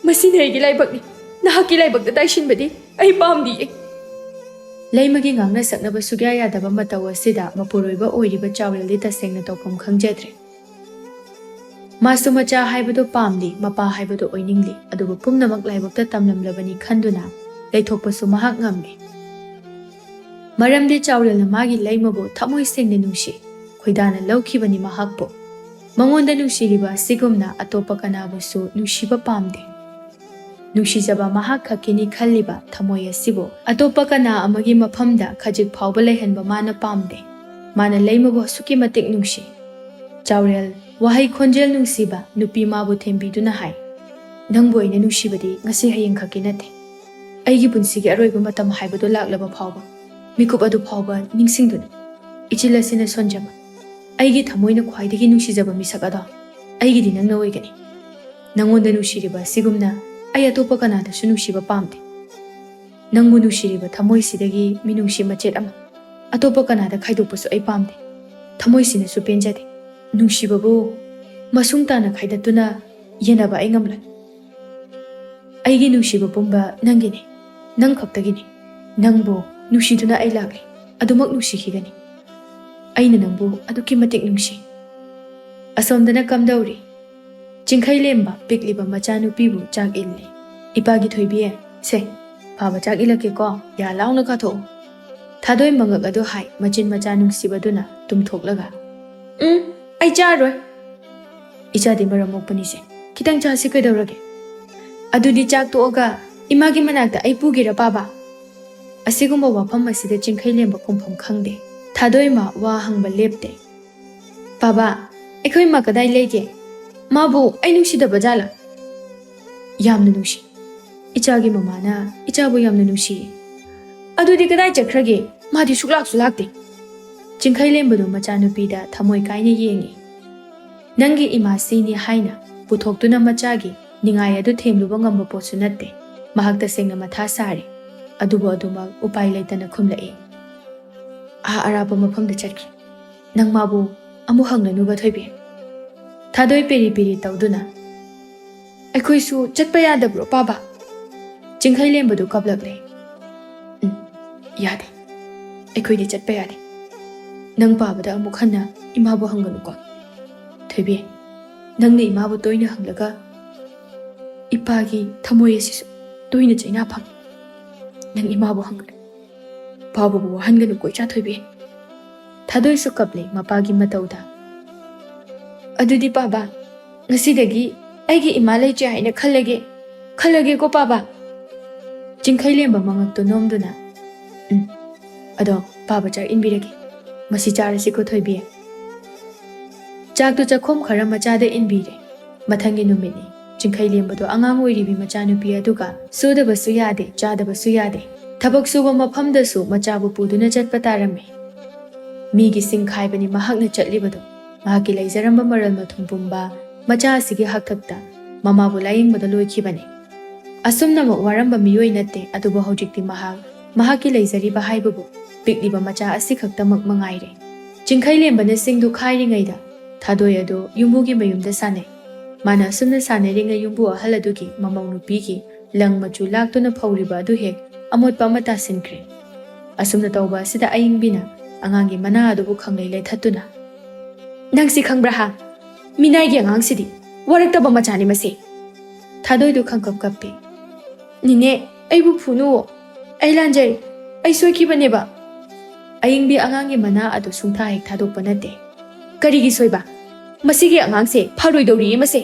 ꯃꯁꯤꯅ ꯑꯩꯒꯤ ꯂꯥꯏꯕꯛꯅꯤ꯫ ꯅꯍꯥꯛꯀꯤ ꯂꯥꯏꯕꯛꯇ ꯇꯥꯏꯁꯤꯟꯕꯗꯤ ꯑꯩ ꯄꯥꯝꯗꯤꯌꯦ꯫" ꯂꯩꯃꯒꯤ ꯉꯥꯡꯅ ꯁꯛꯅꯕ ꯁꯨꯛꯌꯥ ꯌꯥꯗꯕ ꯃꯇꯧ ꯑꯁꯤꯗ ꯃꯄꯨꯔꯣꯏꯕ ꯑꯣꯏꯔꯤꯕ ꯆꯥꯎꯔꯦꯜꯗꯤ ꯇꯁꯦꯡꯅ ꯇꯧꯐꯝ ꯈꯪꯖꯗ꯭ꯔꯦ꯫ ꯃꯥꯁꯨ ꯃꯆꯥ ꯍꯥꯏꯕꯗꯨ ꯄꯥꯝꯂꯤ, ꯃꯄꯥ ꯍꯥꯏꯕꯗꯨ ꯑꯣꯏꯅꯤꯡꯂꯤ, ꯑꯗꯨꯕꯨ ꯄꯨꯝꯅꯃꯛ ꯂꯥꯏꯕꯛꯇ ꯇꯝꯂꯝꯂꯕꯅꯤ ꯈꯟꯗꯨꯅ ꯂꯩꯊꯣꯛꯄꯁꯨ ꯃꯍꯥꯛ ꯉꯝꯂꯤ꯫ ꯃꯔꯝꯗꯤ ꯆꯥꯎꯔꯦꯜꯅ ꯃꯥꯒꯤ ꯂꯩꯃꯕꯨ ꯊꯃꯣꯏ ꯁꯦꯡꯅ ꯅꯨꯡꯁꯤ, ꯈꯣꯏꯗꯥꯅ ꯂꯧꯈꯤꯕꯅꯤ ꯃꯍꯥꯛꯄꯨ꯫ ꯃꯉꯣꯟꯗ ꯅꯨꯡꯁꯤꯔꯤꯕ ꯑꯁꯤꯒꯨꯝꯅ ꯑꯇꯣꯞꯄ ꯀꯅꯥꯕꯨꯁꯨ ꯅꯨꯡꯁꯤꯕ ꯄꯥꯝꯗꯦ꯫ ꯅꯨꯡꯁꯤꯖꯕ ꯃꯍꯥꯛ ꯈꯛꯀꯤꯅꯤ ꯈꯜꯂꯤꯕ ꯊꯃꯣꯏ ꯑꯁꯤꯕꯨ ꯑꯇꯣꯞꯄ ꯀꯅꯥ ꯑꯃꯒꯤ ꯃꯐꯝꯗ ꯈꯖꯤꯛ ꯐꯥꯎꯕ ꯂꯩꯍꯟꯕ ꯃꯥꯅ ꯄꯥꯝꯗꯦ꯫ ꯃꯥꯅ ꯂꯩꯃꯕꯨ ꯑꯁꯨꯛꯀꯤ ꯃꯇꯤꯛ ꯅꯨꯡꯁꯤ꯫ ꯆꯥꯎꯔꯦꯜ, ꯋꯥꯍꯩ ꯈꯣꯟꯖꯦꯜ ꯅꯨꯡꯁꯤꯕ ꯅꯨꯄꯤ ꯃꯥꯕꯨ ꯊꯦꯝꯕꯤꯗꯨꯅ ꯍꯥꯏ, "ꯅꯪꯕꯨ ꯑꯩꯅ ꯅꯨꯡꯁꯤꯕꯗꯤ ꯉꯁꯤ ꯍꯌꯦꯡ ꯈꯛꯀꯤ ꯅꯠꯇꯦ꯫ ꯑꯩꯒꯤ ꯄꯨꯟꯁꯤꯒꯤ ꯑꯔꯣꯏꯕ ꯃꯇꯝ ꯍꯥꯏꯕꯗꯨ ꯂꯥꯛꯂꯕ ꯐꯥꯎꯕ, ꯃꯤꯀꯨꯞ ꯑꯗꯨ ꯐꯥꯎꯕ ꯅꯤꯡꯁꯤꯡꯗꯨꯅ, ꯏꯆꯤꯜ ꯑꯁꯤꯅ ꯁꯣꯟꯖꯕ, ꯑꯩꯒꯤ ꯊꯃꯣꯏꯅ ꯈ꯭ꯋꯥꯏꯗꯒꯤ ꯅꯨꯡꯁꯤꯖꯕ ꯃꯤꯁꯛ ꯑꯗꯣ ꯑꯩꯒꯤꯗꯤ ꯅꯪꯅ ꯑꯣꯏꯒꯅꯤ꯫ ꯅꯪꯉꯣꯟꯗ ꯅꯨꯡꯁꯤꯔꯤꯕ ꯑꯁꯤꯒꯨꯝꯅ ꯑꯩ ꯑꯇꯣꯞꯄ ꯀꯅꯥꯗꯁꯨ ꯅꯨꯡꯁꯤꯕ ꯄꯥꯝꯗꯦ꯫ ꯅꯪꯕꯨ ꯅꯨꯡꯁꯤꯔꯤꯕ ꯊꯃꯣꯏꯁꯤꯗꯒꯤ ꯃꯤꯅꯨꯡꯁꯤ ꯃꯆꯦꯠ ꯑꯃ ꯑꯇꯣꯞꯄ ꯀꯅꯥꯗ ꯈꯥꯏꯗꯣꯛꯄꯁꯨ ꯑꯩ ꯄꯥꯝꯗꯦ꯫ ꯊꯃꯣꯏꯁꯤꯅꯁꯨ ꯄꯦꯟꯖꯗꯦ꯫ ꯅꯨꯡꯁꯤꯕꯕꯨ ꯃꯁꯨꯡ ꯇꯥꯅ ꯈꯥꯏꯗꯠꯇꯨꯅ ꯌꯦꯟꯅꯕ ꯑꯩ ꯉꯝꯂꯣꯏ꯫ ꯑꯩꯒꯤ ꯅꯨꯡꯁꯤꯕ ꯄꯨꯝꯕ ꯅꯪꯒꯤꯅꯤ, ꯅꯪ ꯈꯛꯇꯒꯤꯅꯤ꯫ ꯅꯪꯕꯨ ꯅꯨꯡꯁꯤꯗꯨꯅ ꯑꯩ ꯂꯥꯛꯂꯤ, ꯑꯗꯨꯃꯛ ꯅꯨꯡꯁꯤꯈꯤꯒꯅꯤ꯫ ꯑꯩꯅ ꯅꯪꯕꯨ ꯑꯗꯨꯛꯀꯤ ꯃꯇꯤꯛ ꯅꯨꯡꯁꯤ꯫" ꯑꯁꯣꯝꯗꯅ ꯀꯝꯗꯧꯔꯤ? ꯆꯤꯡꯈꯩ ꯂꯦꯝꯕ ꯄꯤꯛꯂꯤꯕ ꯃꯆꯥꯅꯨꯄꯤꯕꯨ ꯆꯥꯛ ꯏꯜꯂꯤ꯫ "ꯏꯄꯥꯒꯤ ꯊꯣꯏꯕꯤ, ꯁꯦ, "ꯄꯥꯕ ꯆꯥꯛ ꯏꯜꯂꯛꯀꯦꯀꯣ, ꯌꯥ ꯂꯥꯎꯅ ꯀꯥꯊꯣꯛꯎ"꯫ ꯊꯥꯗꯣꯏ ꯃꯉꯛ ꯑꯗꯨ ꯍꯥꯏ, ꯃꯆꯤꯟ ꯃꯆꯥ ꯅꯨꯡꯁꯤꯕꯗꯨꯅ ꯇꯨꯝꯊꯣꯛꯂꯒ, "ꯎꯝ, ꯑꯩ ꯆꯥꯔꯣꯏ꯫ ꯏꯆꯥꯗꯤ ꯃꯔꯝ ꯃꯣꯛꯄꯅꯤꯁꯦ, ꯈꯤꯇꯪ ꯆꯥꯁꯤ ꯀꯩꯗꯧꯔꯒꯦ?" "ꯑꯗꯨꯗꯤ ꯆꯥꯛ ꯇꯣꯛꯑꯒ ꯏꯃꯥꯒꯤ ꯃꯅꯥꯛꯇ ꯑꯩ ꯄꯨꯒꯦꯔꯥ ꯄꯥꯕ?" ꯑꯁꯤꯒꯨꯝꯕ ꯋꯥꯐꯝ ꯑꯁꯤꯗ ꯆꯤꯡꯈꯩ ꯂꯦꯝꯕ ꯈꯨꯝꯐꯝ ꯈꯪꯗꯦ꯫ ꯊꯥꯗꯣꯏꯃ ꯋꯥ ꯍꯪꯕ ꯂꯦꯞꯇꯦ꯫ "ꯄꯥꯕ, ꯑꯩꯈꯣꯏ ꯏꯃꯥ ꯀꯗꯥꯏ ꯂꯩꯒꯦ? ꯃꯥꯕꯨ ꯑꯩ ꯅꯨꯡꯁꯤꯗꯕ ꯖꯥꯠꯂꯥ?" "ꯌꯥꯝꯅ ꯅꯨꯡꯁꯤ꯫ ꯏꯆꯥꯒꯤ ꯃꯃꯥꯅ ꯏꯆꯥꯕꯨ ꯌꯥꯝꯅ ꯅꯨꯡꯁꯤꯌꯦ꯫ ꯑꯗꯨꯗꯤ ꯀꯗꯥꯏ ꯆꯠꯈ꯭ꯔꯒꯦ? ꯃꯥꯗꯤ ꯁꯨꯛꯂꯥꯛꯁꯨ ꯂꯥꯛꯇꯦ꯫" ꯆꯤꯡꯈꯩ ꯂꯦꯝꯕꯗꯨ ꯃꯆꯥꯅꯨꯄꯤꯗ ꯊꯃꯣꯏ ꯀꯥꯏꯅ ꯌꯦꯡꯉꯤ꯫ "ꯅꯪꯒꯤ ꯏꯃꯥ ꯁꯤꯅꯤ ꯍꯥꯏꯅ ꯄꯨꯊꯣꯛꯇꯨꯅ ꯃꯆꯥꯒꯤ ꯅꯤꯡꯉꯥꯏ ꯑꯗꯨ ꯊꯦꯝꯂꯨꯕ ꯉꯝꯕ ꯄꯣꯠꯁꯨ ꯅꯠꯇꯦ꯫ ꯃꯍꯥꯛ ꯇꯁꯦꯡꯅ ꯃꯊꯥ ꯁꯥꯔꯦ꯫" ꯑꯗꯨꯕꯨ ꯑꯗꯨꯃꯛ ꯎꯄꯥꯏ ꯂꯩꯇꯅ ꯈꯨꯝꯂꯛꯏ꯫ "ꯑꯥ ꯑꯔꯥꯞꯄ ꯃꯐꯝꯗ ꯆꯠꯈꯤ꯫ ꯅꯪ ꯃꯥꯕꯨ ꯑꯃꯨꯛ ꯍꯪꯂꯅꯨꯕ ꯊꯣꯏꯕꯤ꯫" ꯊꯥꯗꯣꯏ ꯄꯦꯔꯤ ꯄꯦꯔꯤ ꯇꯧꯗꯨꯅ, "ꯑꯩꯈꯣꯏꯁꯨ ꯆꯠꯄ ꯌꯥꯗꯕ꯭ꯔꯣ ꯄꯥꯕ?" ꯆꯤꯡꯈꯩ ꯂꯦꯝꯕꯗꯨ ꯀꯞꯂꯛꯂꯦ꯫ "ꯎꯝ, ꯌꯥꯗꯦ꯫ ꯑꯩꯈꯣꯏꯗꯤ ꯆꯠꯄ ꯌꯥꯗꯦ꯫ ꯅꯪ ꯄꯥꯕꯗ ꯑꯃꯨꯛ ꯍꯟꯅ ꯏꯃꯥꯕꯨ ꯍꯪꯒꯅꯨꯀꯣ꯫ ꯊꯣꯏꯕꯤ, ꯅꯪꯅ ꯏꯃꯥꯕꯨ ꯇꯣꯏꯅ ꯍꯪꯂꯒ ꯏꯄꯥꯒꯤ ꯊꯃꯣꯏ ꯑꯁꯤꯁꯨ ꯇꯣꯏꯅ ꯆꯩꯅꯥ ꯐꯪꯏ꯫ ꯅꯪ ꯏꯃꯥꯕꯨ ꯍꯪꯒꯅꯨ꯫ ꯄꯥꯕꯕꯨ ꯋꯥꯍꯟꯒꯅꯨꯀꯣ ꯏꯆꯥ ꯊꯣꯏꯕꯤ꯫" ꯊꯥꯗꯣꯏꯁꯨ ꯀꯞꯂꯦ ꯃꯄꯥꯒꯤ ꯃꯇꯧꯗ꯫ "ꯑꯗꯨꯗꯤ ꯄꯥꯕ, ꯉꯁꯤꯗꯒꯤ ꯑꯩꯒꯤ ꯏꯃꯥ ꯂꯩꯇ꯭ꯔꯦ ꯍꯥꯏꯅ ꯈꯜꯂꯒꯦ, ꯈꯜꯂꯒꯦꯀꯣ ꯄꯥꯕ꯫" ꯆꯤꯡꯈꯩ ꯂꯦꯝꯕ ꯃꯉꯛꯇꯨ ꯅꯣꯝꯗꯨꯅ, "ꯎꯝ, ꯑꯗꯣ ꯄꯥꯕ ꯆꯥꯛ ꯏꯟꯕꯤꯔꯒꯦ꯫ ꯃꯁꯤ ꯆꯥꯔꯁꯤꯀꯣ ꯊꯣꯏꯕꯤ꯫" ꯆꯥꯛꯇꯨ ꯆꯥꯛꯈꯣꯝ ꯈꯔ ꯃꯆꯥꯗ ꯏꯟꯕꯤꯔꯦ꯫ ꯃꯊꯪꯒꯤ ꯅꯨꯃꯤꯠꯅꯤ꯫ ꯆꯤꯡꯈꯩ ꯂꯦꯝꯕꯗꯣ ꯑꯉꯥꯡ ꯑꯣꯏꯔꯤꯕꯤ ꯃꯆꯥꯅꯨꯄꯤ ꯑꯗꯨꯒ ꯁꯨꯗꯕꯁꯨ ꯌꯥꯗꯦ, ꯆꯥꯗꯕꯁꯨ ꯌꯥꯗꯦ꯫ ꯊꯕꯛ ꯁꯨꯕ ꯃꯐꯝꯗꯁꯨ ꯃꯆꯥꯕꯨ ꯄꯨꯗꯨꯅ ꯆꯠꯄ ꯇꯥꯔꯝꯃꯤ꯫ ꯃꯤꯒꯤ ꯁꯤꯡ ꯈꯥꯏꯕꯅꯤ ꯃꯍꯥꯛꯅ ꯆꯠꯂꯤꯕꯗꯣ꯫ ꯃꯍꯥꯛꯀꯤ ꯂꯩꯖꯔꯝꯕ ꯃꯔꯜ ꯃꯊꯨꯝ ꯄꯨꯝꯕ ꯃꯆꯥ ꯑꯁꯤꯒꯤ ꯍꯥꯛꯇꯛꯇ ꯃꯃꯥꯕꯨ ꯂꯥꯌꯦꯡꯕꯗ ꯂꯣꯏꯈꯤꯕꯅꯤ꯫ ꯑꯁꯨꯝꯅꯃꯛ ꯋꯥꯔꯝꯕ ꯃꯤꯑꯣꯏ ꯅꯠꯇꯦ, ꯑꯗꯨꯕꯨ ꯍꯧꯖꯤꯛꯇꯤ ꯃꯍꯥꯛ, ꯃꯍꯥꯛꯀꯤ ꯂꯩꯖꯔꯤꯕ ꯍꯥꯏꯕꯕꯨ ꯄꯤꯛꯂꯤꯕ ꯃꯆꯥ ꯑꯁꯤꯈꯛꯇꯃꯛ ꯃꯉꯥꯏꯔꯦ꯫ ꯆꯤꯡꯈꯩ ꯂꯦꯝꯕꯅ ꯁꯤꯡꯗꯨ ꯈꯥꯏꯔꯤꯉꯩꯗ ꯊꯥꯗꯣꯏ ꯑꯗꯨ ꯌꯨꯝꯕꯨꯒꯤ ꯃꯌꯨꯝꯗ ꯁꯥꯟꯅꯩ꯫ ꯃꯥꯅ ꯑꯁꯨꯝꯅ ꯁꯥꯟꯅꯔꯤꯉꯩ ꯌꯨꯝꯕꯨ ꯑꯍꯜ ꯑꯗꯨꯒꯤ ꯃꯃꯧ ꯅꯨꯄꯤꯒꯤ ꯂꯪ ꯃꯆꯨ ꯂꯥꯛꯇꯨꯅ ꯐꯧꯔꯤꯕ ꯑꯗꯨ ꯍꯦꯛ ꯑꯃꯣꯠꯄ ꯑꯃ ꯇꯥꯁꯤꯟꯈ꯭ꯔꯦ꯫ ꯑꯁꯨꯝꯅ ꯇꯧꯕ ꯑꯁꯤꯗ ꯑꯏꯪꯕꯤꯅ ꯑꯉꯥꯡꯒꯤ ꯃꯅꯥ ꯑꯗꯨꯕꯨ ꯈꯪꯂꯩ ꯂꯩꯊꯠꯇꯨꯅ, "ꯅꯪꯁꯤ ꯈꯪꯕ꯭ꯔꯥ ꯍꯥ? ꯃꯤꯅꯥꯏꯒꯤ ꯑꯉꯥꯡꯁꯤꯗꯤ ꯋꯥꯔꯛꯇꯕ ꯃꯆꯥꯅꯤ ꯃꯁꯤ꯫" ꯊꯥꯗꯣꯏꯗꯨ ꯈꯪꯀꯞ ꯀꯞꯄꯤ꯫ "ꯅꯦꯅꯦ, ꯑꯩꯕꯨ ꯐꯨꯅꯨ꯫ ꯑꯩ ꯂꯥꯟꯖꯩ꯫ ꯑꯩ ꯁꯣꯏꯈꯤꯕꯅꯦꯕ꯫ ꯑꯌꯤꯡꯕꯤ ꯑꯉꯥꯡꯒꯤ ꯃꯅꯥ ꯑꯗꯨ ꯁꯨꯡꯊꯥ ꯍꯦꯛ ꯊꯥꯗꯣꯛꯄ ꯅꯠꯇꯦ꯫ ꯀꯔꯤꯒꯤ ꯁꯣꯏꯕ? ꯃꯁꯤꯒꯤ ꯑꯉꯥꯡꯁꯦ ꯐꯔꯣꯏꯗꯧꯔꯤꯌꯦ ꯃꯁꯦ꯫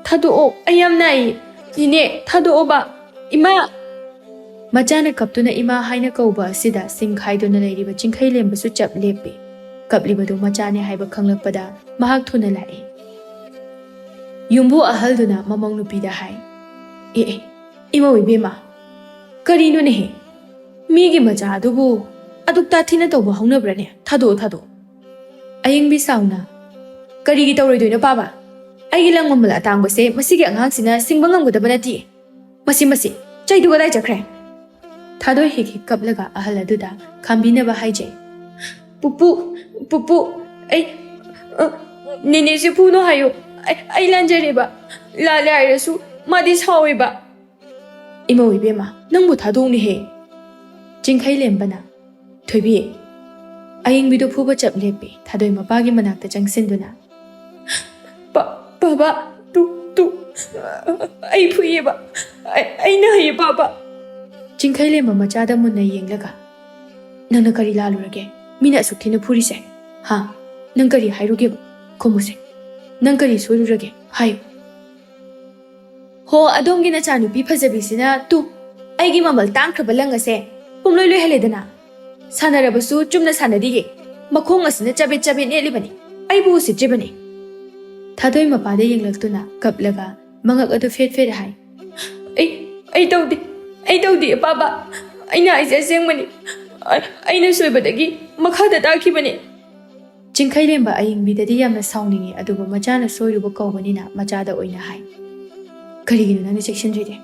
ꯊꯥꯗꯣꯛꯑꯣ, ꯑꯩ ꯌꯥꯝ ꯅꯥꯏꯌꯦ꯫ ꯅꯦꯅꯦ, ꯊꯥꯗꯣꯛꯑꯣꯕ꯫ ꯏꯃꯥ! ꯃꯆꯥꯅ ꯀꯞꯇꯨꯅ ꯏꯃꯥ ꯍꯥꯏꯅ ꯀꯧꯕ ꯑꯁꯤꯗ ꯁꯤꯡ ꯈꯥꯏꯗꯨꯅ ꯂꯩꯔꯤꯕ ꯆꯤꯡꯈꯩꯂꯦꯝꯕꯁꯨ ꯆꯞ ꯂꯦꯞꯄꯤ꯫ ꯀꯞꯂꯤꯕꯗꯨ ꯃꯆꯥꯅꯦ ꯍꯥꯏꯕ ꯈꯪꯂꯛꯄꯗ ꯃꯍꯥꯛ ꯊꯨꯅ ꯂꯥꯛꯏ꯫ ꯌꯨꯝꯕꯨ ꯑꯍꯜꯗꯨꯅ ꯃꯃꯧ ꯅꯨꯄꯤꯗ ꯍꯥꯏ, "ꯑꯦ ꯑꯦ, ꯏꯃꯧ ꯏꯕꯦꯝꯃ, ꯀꯔꯤꯅꯣꯅꯦꯍꯦ? ꯃꯤꯒꯤ ꯃꯆꯥ ꯑꯗꯨꯕꯨ ꯑꯗꯨꯛ ꯇꯥꯊꯤꯅ ꯇꯧꯕ ꯍꯧꯅꯕ꯭ꯔꯅꯦ? ꯊꯥꯗꯣꯛꯑꯣ, ꯊꯥꯗꯣꯛꯑꯣ꯫" ꯑꯌꯤꯡꯕꯤ ꯁꯥꯎꯅ, "ꯀꯔꯤꯒꯤ ꯇꯧꯔꯣꯏꯗꯣꯏꯅꯣ ꯄꯥꯕ? ꯑꯩꯒꯤ ꯂꯪ ꯃꯃꯜ ꯑꯇꯥꯡꯕꯁꯦ ꯃꯁꯤꯒꯤ ꯑꯉꯥꯡꯁꯤꯅ ꯁꯤꯡꯕ ꯉꯝꯒꯗꯕ ꯅꯠꯇꯦ꯫ ꯃꯁꯤ, ꯃꯁꯤ, ꯆꯩꯗꯨ ꯀꯗꯥꯏ ꯆꯠꯈ꯭ꯔꯦ?" ꯊꯥꯗꯣꯏ ꯍꯤꯛ ꯍꯤꯛ ꯀꯞꯂꯒ ꯑꯍꯜ ꯑꯗꯨꯗ ꯈꯥꯝꯕꯤꯅꯕ ꯍꯥꯏꯖꯩ꯫ "ꯄꯨꯄꯨ, ꯄꯨꯄꯨ, ꯑꯩ, ꯑ, ꯅꯦꯅꯦꯁꯦ ꯐꯨꯅꯨ ꯍꯥꯏꯌꯨ꯫ ꯑꯩ, ꯑꯩ ꯂꯥꯟꯖꯔꯦꯕ꯫ ꯂꯥꯜꯂꯦ ꯍꯥꯏꯔꯁꯨ ꯃꯥꯗꯤ ꯁꯥꯎꯋꯦꯕ꯫" "ꯏꯃꯧ ꯏꯕꯦꯝꯃ, ꯅꯪꯕꯨ ꯊꯥꯗꯣꯛꯎꯅꯦꯍꯦ꯫" ꯆꯤꯡꯈꯩꯂꯦꯝꯕꯅ, "ꯊꯣꯏꯕꯤ꯫" ꯑꯌꯤꯡꯕꯤꯗꯨ ꯐꯨꯕ ꯆꯞ ꯂꯦꯞꯄꯤ꯫ ꯊꯥꯗꯣꯏ ꯃꯄꯥꯒꯤ ꯃꯅꯥꯛꯇ ꯆꯪꯁꯤꯟꯗꯨꯅ, "ꯄꯥ-, ꯄꯥꯕ, ꯇꯨ, ꯇꯨ, ꯑꯩ ꯐꯨꯏꯌꯦꯕ꯫ ꯑꯩ, ꯑꯩꯅ ꯍꯩꯌꯦ ꯄꯥꯕ꯫" ꯆꯤꯡꯈꯩꯂꯦꯝꯕ ꯃꯆꯥꯗ ꯃꯨꯟꯅ ꯌꯦꯡꯂꯒ, "ꯅꯪꯅ ꯀꯔꯤ ꯂꯥꯜꯂꯨꯔꯒꯦ? ꯃꯤꯅ ꯑꯁꯨꯛ ꯊꯤꯅ ꯐꯨꯔꯤꯁꯦ? ꯍꯥ? ꯅꯪ ꯀꯔꯤ ꯍꯥꯏꯔꯨꯒꯦꯕ? ꯈꯨꯝꯃꯨꯁꯦ꯫ ꯅꯪ ꯀꯔꯤ ꯁꯣꯏꯔꯨꯔꯒꯦ? ꯍꯥꯏꯌꯨ꯫" "ꯍꯣ, ꯑꯗꯣꯝꯒꯤ ꯅꯆꯥꯅꯨꯄꯤ ꯐꯖꯕꯤꯁꯤꯅ ꯇꯨ, ꯑꯩꯒꯤ ꯃꯃꯜ ꯇꯥꯡꯈ꯭ꯔꯕ ꯂꯪ ꯑꯁꯦ ꯄꯨꯝꯂꯣꯏ ꯂꯣꯏꯍꯜꯂꯦꯗꯅ꯫ ꯁꯥꯟꯅꯔꯕꯁꯨ ꯆꯨꯝꯅ ꯁꯥꯟꯅꯗꯤꯌꯦ꯫ ꯃꯈꯣꯡ ꯑꯁꯤꯅ ꯆꯕꯦꯠ ꯆꯕꯦꯠ ꯅꯦꯠꯂꯤꯕꯅꯤ꯫ ꯑꯩꯕꯨ ꯎꯁꯤꯠꯇ꯭ꯔꯤꯕꯅꯤ꯫" ꯊꯥꯗꯣꯏ ꯃꯄꯥꯗ ꯌꯦꯡꯂꯛꯇꯨꯅ ꯀꯞꯂꯒ ꯃꯉꯛ ꯑꯗꯨ ꯐꯦꯠ ꯐꯦꯠ ꯍꯥꯏ꯫ "ꯑꯩ, ꯑꯩ ꯇꯧꯗꯦ, ꯑꯩ ꯇꯧꯗꯦ ꯄꯥꯕ꯫ ꯑꯩꯅ ꯍꯥꯏꯁꯦ ꯑꯁꯦꯡꯕꯅꯤ꯫ ꯑꯩ, ꯑꯩꯅ ꯁꯣꯏꯕꯗꯒꯤ ꯃꯈꯥꯗ ꯇꯥꯈꯤꯕꯅꯤ꯫" ꯆꯤꯡꯈꯩꯂꯦꯝꯕ ꯑꯌꯤꯡꯕꯤꯗꯗꯤ ꯌꯥꯝꯅ ꯁꯥꯎꯅꯤꯡꯉꯤ, ꯑꯗꯨꯕꯨ ꯃꯆꯥꯅ ꯁꯣꯏꯔꯨꯕ ꯀꯧꯕꯅꯤꯅ ꯃꯆꯥꯗ ꯑꯣꯏꯅ ꯍꯥꯏ, "ꯀꯔꯤꯒꯤꯅꯣ ꯅꯪꯅ ꯆꯦꯛꯁꯤꯟꯗ꯭ꯔꯤꯗꯤ?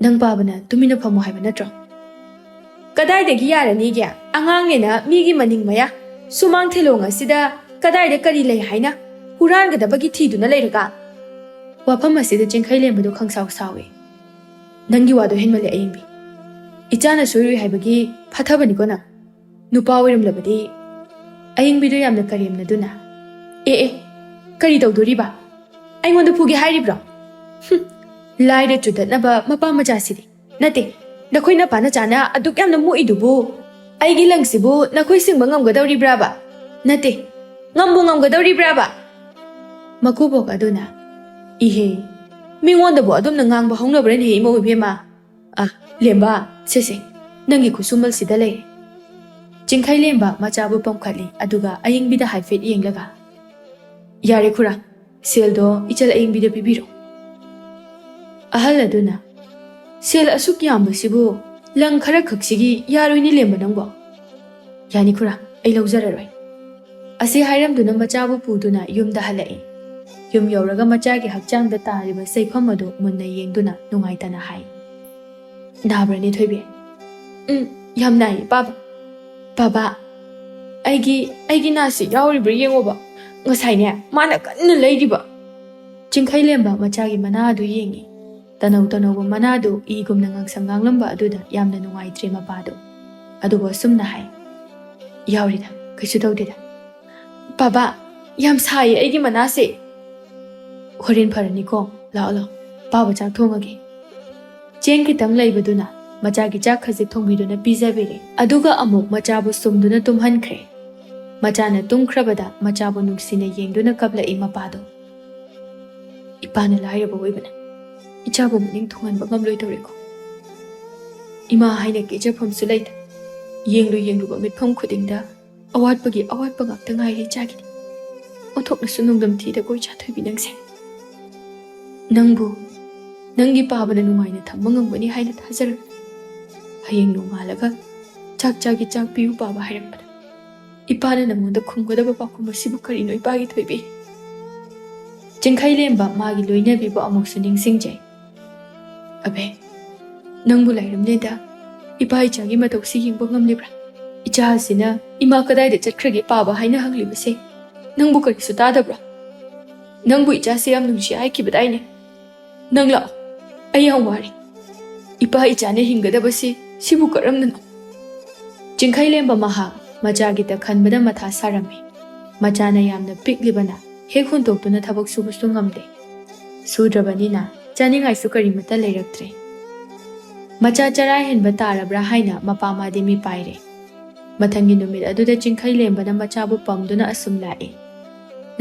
ꯅꯪ ꯄꯥꯕꯅ ꯇꯨꯃꯤꯟꯅ ꯐꯝꯃꯨ ꯍꯥꯏꯕ ꯅꯠꯇ꯭ꯔꯣ?" "ꯀꯗꯥꯏꯗꯒꯤ ꯌꯥꯔꯅꯤꯒꯦ? ꯑꯉꯥꯡꯅꯦꯅ ꯃꯤꯒꯤ ꯃꯅꯤꯡ ꯃꯌꯥ, ꯁꯨꯃꯥꯡ ꯊꯦꯂꯣꯡ ꯑꯁꯤꯗ ꯀꯗꯥꯏꯗ ꯀꯔꯤ ꯂꯩ ꯍꯥꯏꯅ ꯍꯨꯔꯥꯟꯒꯗꯕꯒꯤ ꯊꯤꯗꯨꯅ ꯂꯩꯔꯒ?" ꯋꯥꯐꯝ ꯑꯁꯤꯗ ꯆꯤꯡꯈꯩꯂꯦꯝꯕꯗꯨ ꯈꯪꯁꯥꯎ ꯁꯥꯎꯏ꯫ "ꯅꯪꯒꯤ ꯋꯥꯗꯣ ꯍꯦꯟꯃꯜꯂꯦ ꯑꯌꯤꯡꯕꯤ꯫ ꯏꯆꯥꯅ ꯁꯣꯏꯔꯨꯏ ꯍꯥꯏꯕꯒꯤ ꯐꯊꯕꯅꯤꯀꯣ ꯅꯪ꯫ ꯅꯨꯄꯥ ꯑꯣꯏꯔꯝꯂꯕꯗꯤ꯫" ꯑꯌꯤꯡꯕꯤꯗꯨ ꯌꯥꯝꯅ ꯀꯔꯦꯝꯅꯗꯨꯅ, "ꯑꯦ ꯑꯦ, ꯀꯔꯤ ꯇꯧꯗꯣꯔꯤꯕ? ꯑꯩꯉꯣꯟꯗ ꯐꯨꯒꯦ ꯍꯥꯏꯔꯤꯕ꯭ꯔꯣ? ꯍꯨꯝ, ꯂꯥꯏꯔ ꯆꯨꯗꯠꯅꯕ ꯃꯄꯥ ꯃꯆꯥꯁꯤꯗꯤ꯫ ꯅꯠꯇꯦ, ꯅꯈꯣꯏ ꯅꯄꯥ ꯅꯆꯥꯅ ꯑꯗꯨꯛ ꯌꯥꯝꯅ ꯃꯣꯛꯏꯗꯨꯕꯨ ꯑꯩꯒꯤ ꯂꯪꯁꯤꯕꯨ ꯅꯈꯣꯏ ꯁꯤꯡꯕ ꯉꯝꯒꯗꯧꯔꯤꯕ꯭ꯔꯥꯕ? ꯅꯠꯇꯦ, ꯉꯝꯕꯨ ꯉꯝꯒꯗꯧꯔꯤꯕ꯭ꯔꯥꯕ? ꯃꯀꯨꯕꯣꯛ ꯑꯗꯨꯅ, "ꯏꯍꯦ, ꯃꯤꯉꯣꯟꯗꯕꯨ ꯑꯗꯨꯝꯅ ꯉꯥꯡꯕ ꯍꯧꯅꯕ꯭ꯔꯅꯦ ꯏꯃꯧ ꯏꯕꯦꯝꯃ? ꯑ, ꯂꯦꯝꯕ, ꯁꯦ ꯁꯦ, ꯅꯪꯒꯤ ꯈꯨꯠꯁꯨꯃꯜꯁꯤꯗ ꯂꯩꯔꯦ꯫" ꯆꯤꯡꯈꯩ ꯂꯦꯝꯕ ꯃꯆꯥꯕꯨ ꯄꯝꯈꯠꯂꯤ, ꯑꯗꯨꯒ ꯑꯌꯤꯡꯕꯤꯗ ꯍꯥꯏꯐꯦꯠ ꯌꯦꯡꯂꯒ, "ꯌꯥꯔꯦ ꯈꯨꯔꯥ, ꯁꯦꯜꯗꯣ ꯏꯆꯜ ꯑꯌꯤꯡꯕꯤꯗ ꯄꯤꯕꯤꯔꯣ꯫" ꯑꯍꯜ ꯑꯗꯨꯅ, "ꯁꯦꯜ ꯑꯁꯨꯛ ꯌꯥꯝꯕꯁꯤꯕꯨ ꯂꯪ ꯈꯔꯈꯛꯁꯤꯒꯤ ꯌꯥꯔꯣꯏꯅꯦ ꯂꯦꯝꯕ ꯅꯪꯕꯣ?" "ꯌꯥꯅꯤ ꯈꯨꯔꯥ, ꯑꯩ ꯂꯧꯖꯔꯔꯣꯏ꯫" ꯑꯁꯤ ꯍꯥꯏꯔꯝꯗꯨꯅ ꯃꯆꯥꯕꯨ ꯄꯨꯗꯨꯅ ꯌꯨꯝꯗ ꯍꯜꯂꯛꯏ꯫ ꯌꯨꯝ ꯌꯧꯔꯒ ꯃꯆꯥꯒꯤ ꯍꯛꯆꯥꯡꯗ ꯇꯥꯔꯤꯕ ꯁꯩꯐꯝ ꯑꯗꯨ ꯃꯨꯟꯅ ꯌꯦꯡꯗꯨꯅ ꯅꯨꯡꯉꯥꯏꯇꯅ ꯍꯥꯏ, "ꯅꯥꯕ꯭ꯔꯅꯦ ꯊꯣꯏꯕꯤ?" "ꯎꯝ, ꯌꯥꯝ ꯅꯥꯏꯌꯦ ꯄꯥꯕ꯫" "ꯄꯥꯕ, ꯑꯩꯒꯤ, ꯑꯩꯒꯤ ꯅꯥꯁꯤ ꯌꯥꯎꯔꯤꯕ꯭ꯔꯥ ꯌꯦꯡꯉꯣꯕ꯫ ꯉꯁꯥꯏꯅꯦ, ꯃꯥꯅ ꯀꯟꯅ ꯂꯩꯔꯤꯕ꯫" ꯆꯤꯡꯈꯩ ꯂꯦꯝꯕ ꯃꯆꯥꯒꯤ ꯃꯅꯥ ꯑꯗꯨ ꯌꯦꯡꯉꯤ꯫ ꯇꯅꯧ ꯇꯅꯧꯕ ꯃꯅꯥꯗꯨ ꯏꯒꯨꯝꯅ ꯉꯥꯡꯁꯪ ꯉꯥꯡꯂꯝꯕ ꯑꯗꯨꯗ ꯌꯥꯝꯅ ꯅꯨꯡꯉꯥꯏꯇ꯭ꯔꯦ ꯃꯄꯥꯗꯣ꯫ ꯑꯗꯨꯕꯨ ꯑꯁꯨꯝꯅ ꯍꯥꯏ, "ꯌꯥꯎꯔꯤꯗ, ꯀꯩꯁꯨ ꯇꯧꯗꯦꯗ꯫ ꯄꯥꯕ, ꯌꯥꯝ ꯁꯥꯏꯌꯦ ꯑꯩꯒꯤ ꯃꯅꯥꯁꯦ꯫" "ꯍꯣꯔꯦꯟ ꯐꯔꯅꯤꯀꯣ, ꯂꯥꯛꯑꯣ ꯂꯥꯛꯑꯣ, ꯄꯥꯕ ꯆꯥꯛ ꯊꯣꯡꯉꯒꯦ꯫" ꯆꯦꯡ ꯈꯤꯇꯪ ꯂꯩꯕꯗꯨꯅ ꯃꯆꯥꯒꯤ ꯆꯥꯛ ꯈꯖꯤꯛ ꯊꯣꯡꯕꯤꯗꯨꯅ ꯄꯤꯖꯕꯤꯔꯦ꯫ ꯑꯗꯨꯒ ꯑꯃꯨꯛ ꯃꯆꯥꯕꯨ ꯁꯨꯝꯗꯨꯅ ꯇꯨꯝꯍꯟꯈ꯭ꯔꯦ꯫ ꯃꯆꯥꯅ ꯇꯨꯝꯈ꯭ꯔꯕꯗ ꯃꯆꯥꯕꯨ ꯅꯨꯡꯁꯤꯅ ꯌꯦꯡꯗꯨꯅ ꯀꯞꯂꯛꯏ ꯃꯄꯥꯗꯣ꯫ "ꯏꯄꯥꯅ ꯂꯥꯏꯔꯕ ꯑꯣꯏꯕꯅ ꯏꯆꯥꯕꯨ ꯃꯅꯤꯡ ꯊꯨꯡꯍꯟꯕ ꯉꯝꯂꯣꯏꯗꯧꯔꯦꯀꯣ꯫ ꯏꯃꯥ ꯍꯥꯏꯅ ꯀꯦꯖꯐꯝꯁꯨ ꯂꯩꯇꯦ꯫ ꯌꯦꯡꯂꯨ ꯌꯦꯡꯂꯨꯕ ꯃꯤꯠꯐꯝ ꯈꯨꯗꯤꯡꯗ ꯑꯋꯥꯠꯄꯒꯤ ꯑꯋꯥꯠꯄ ꯉꯥꯛꯇ ꯉꯥꯏꯔꯦ ꯏꯆꯥꯒꯤꯗꯤ꯫ ꯑꯣꯟꯊꯣꯛꯅꯁꯨ ꯅꯨꯡꯗꯝ ꯊꯤꯗ ꯀꯣ ꯏꯆꯥ ꯊꯣꯏꯕꯤ ꯅꯪꯁꯦ꯫ ꯅꯪꯕꯨ ꯅꯪꯒꯤ ꯄꯥꯕꯅ ꯅꯨꯡꯉꯥꯏꯅ ꯊꯝꯕ ꯉꯝꯒꯅꯤ ꯍꯥꯏꯅ ꯊꯥꯖꯔꯒ ꯍꯌꯦꯡ ꯅꯣꯡꯉꯥꯜꯂꯒ ꯆꯥꯛ ꯆꯥꯒꯦ ꯆꯥꯛ ꯄꯤꯌꯨ ꯄꯥꯕ ꯍꯥꯏꯔꯛꯄꯗ ꯏꯄꯥꯅ ꯅꯪꯉꯣꯟꯗ ꯈꯨꯝꯒꯗꯕ ꯄꯥꯎꯈꯨꯝ ꯑꯁꯤꯕꯨ ꯀꯔꯤꯅꯣ ꯏꯄꯥꯒꯤ ꯊꯣꯏꯕꯤ?" ꯆꯤꯡꯈꯩ ꯂꯦꯝꯕ ꯃꯥꯒꯤ ꯂꯣꯏꯅꯕꯤꯕꯨ ꯑꯃꯨꯛꯁꯨ ꯅꯤꯡꯁꯤꯡꯖꯩ꯫ "ꯑꯕꯦ, ꯅꯪꯕꯨ ꯂꯥꯏꯔꯝꯂꯦꯗ ꯏꯄꯥ ꯏꯆꯥꯒꯤ ꯃꯇꯧꯁꯤ ꯌꯦꯡꯕ ꯉꯝꯂꯤꯕ꯭ꯔꯥ? ꯏꯆꯥ ꯑꯁꯤꯅ ꯏꯃꯥ ꯀꯗꯥꯏꯗ ꯆꯠꯈ꯭ꯔꯒꯦ ꯄꯥꯕ ꯍꯥꯏꯅ ꯍꯪꯂꯤꯕꯁꯦ ꯅꯪꯕꯨ ꯀꯔꯤꯁꯨ ꯇꯥꯗꯕ꯭ꯔꯥ? ꯅꯪꯕꯨ ꯏꯆꯥꯁꯤ ꯌꯥꯝ ꯅꯨꯡꯁꯤ ꯍꯥꯏꯈꯤꯕꯗꯥꯏꯅꯦ? ꯅꯪ ꯂꯥꯛꯑꯣ, ꯑꯩ ꯌꯥꯝ ꯋꯥꯔꯦ꯫ ꯏꯄꯥ ꯏꯆꯥꯅ ꯍꯤꯡꯒꯗꯕꯁꯤ ꯁꯤꯕꯨ ꯀꯔꯝꯅꯅꯣ?" ꯆꯤꯡꯈꯩ ꯂꯦꯝꯕ ꯃꯍꯥꯛ ꯃꯆꯥꯒꯤꯗ ꯈꯟꯕꯗ ꯃꯊꯥ ꯁꯥꯔꯝꯃꯤ꯫ ꯃꯆꯥꯅ ꯌꯥꯝꯅ ꯄꯤꯛꯂꯤꯕꯅ ꯍꯦꯛ ꯍꯨꯟꯗꯣꯛꯇꯨꯅ ꯊꯕꯛ ꯁꯨꯕꯁꯨ ꯉꯝꯗꯦ꯫ ꯁꯨꯗ꯭ꯔꯕꯅꯤꯅ ꯆꯥꯅꯤꯡꯉꯥꯏꯁꯨ ꯀꯔꯤꯃꯠꯇ ꯂꯩꯔꯛꯇ꯭ꯔꯦ꯫ ꯃꯆꯥ ꯆꯔꯥ ꯍꯦꯟꯕ ꯇꯥꯔꯕ꯭ꯔꯥ ꯍꯥꯏꯅ ꯃꯄꯥ ꯃꯥꯗꯤ ꯃꯤꯄꯥꯏꯔꯦ꯫ ꯃꯊꯪꯒꯤ ꯅꯨꯃꯤꯠ ꯑꯗꯨꯗ ꯆꯤꯡꯈꯩꯂꯦꯝꯕꯅ ꯃꯆꯥꯕꯨ ꯄꯝꯗꯨꯅ ꯑꯁꯨꯝ ꯂꯥꯛꯏ꯫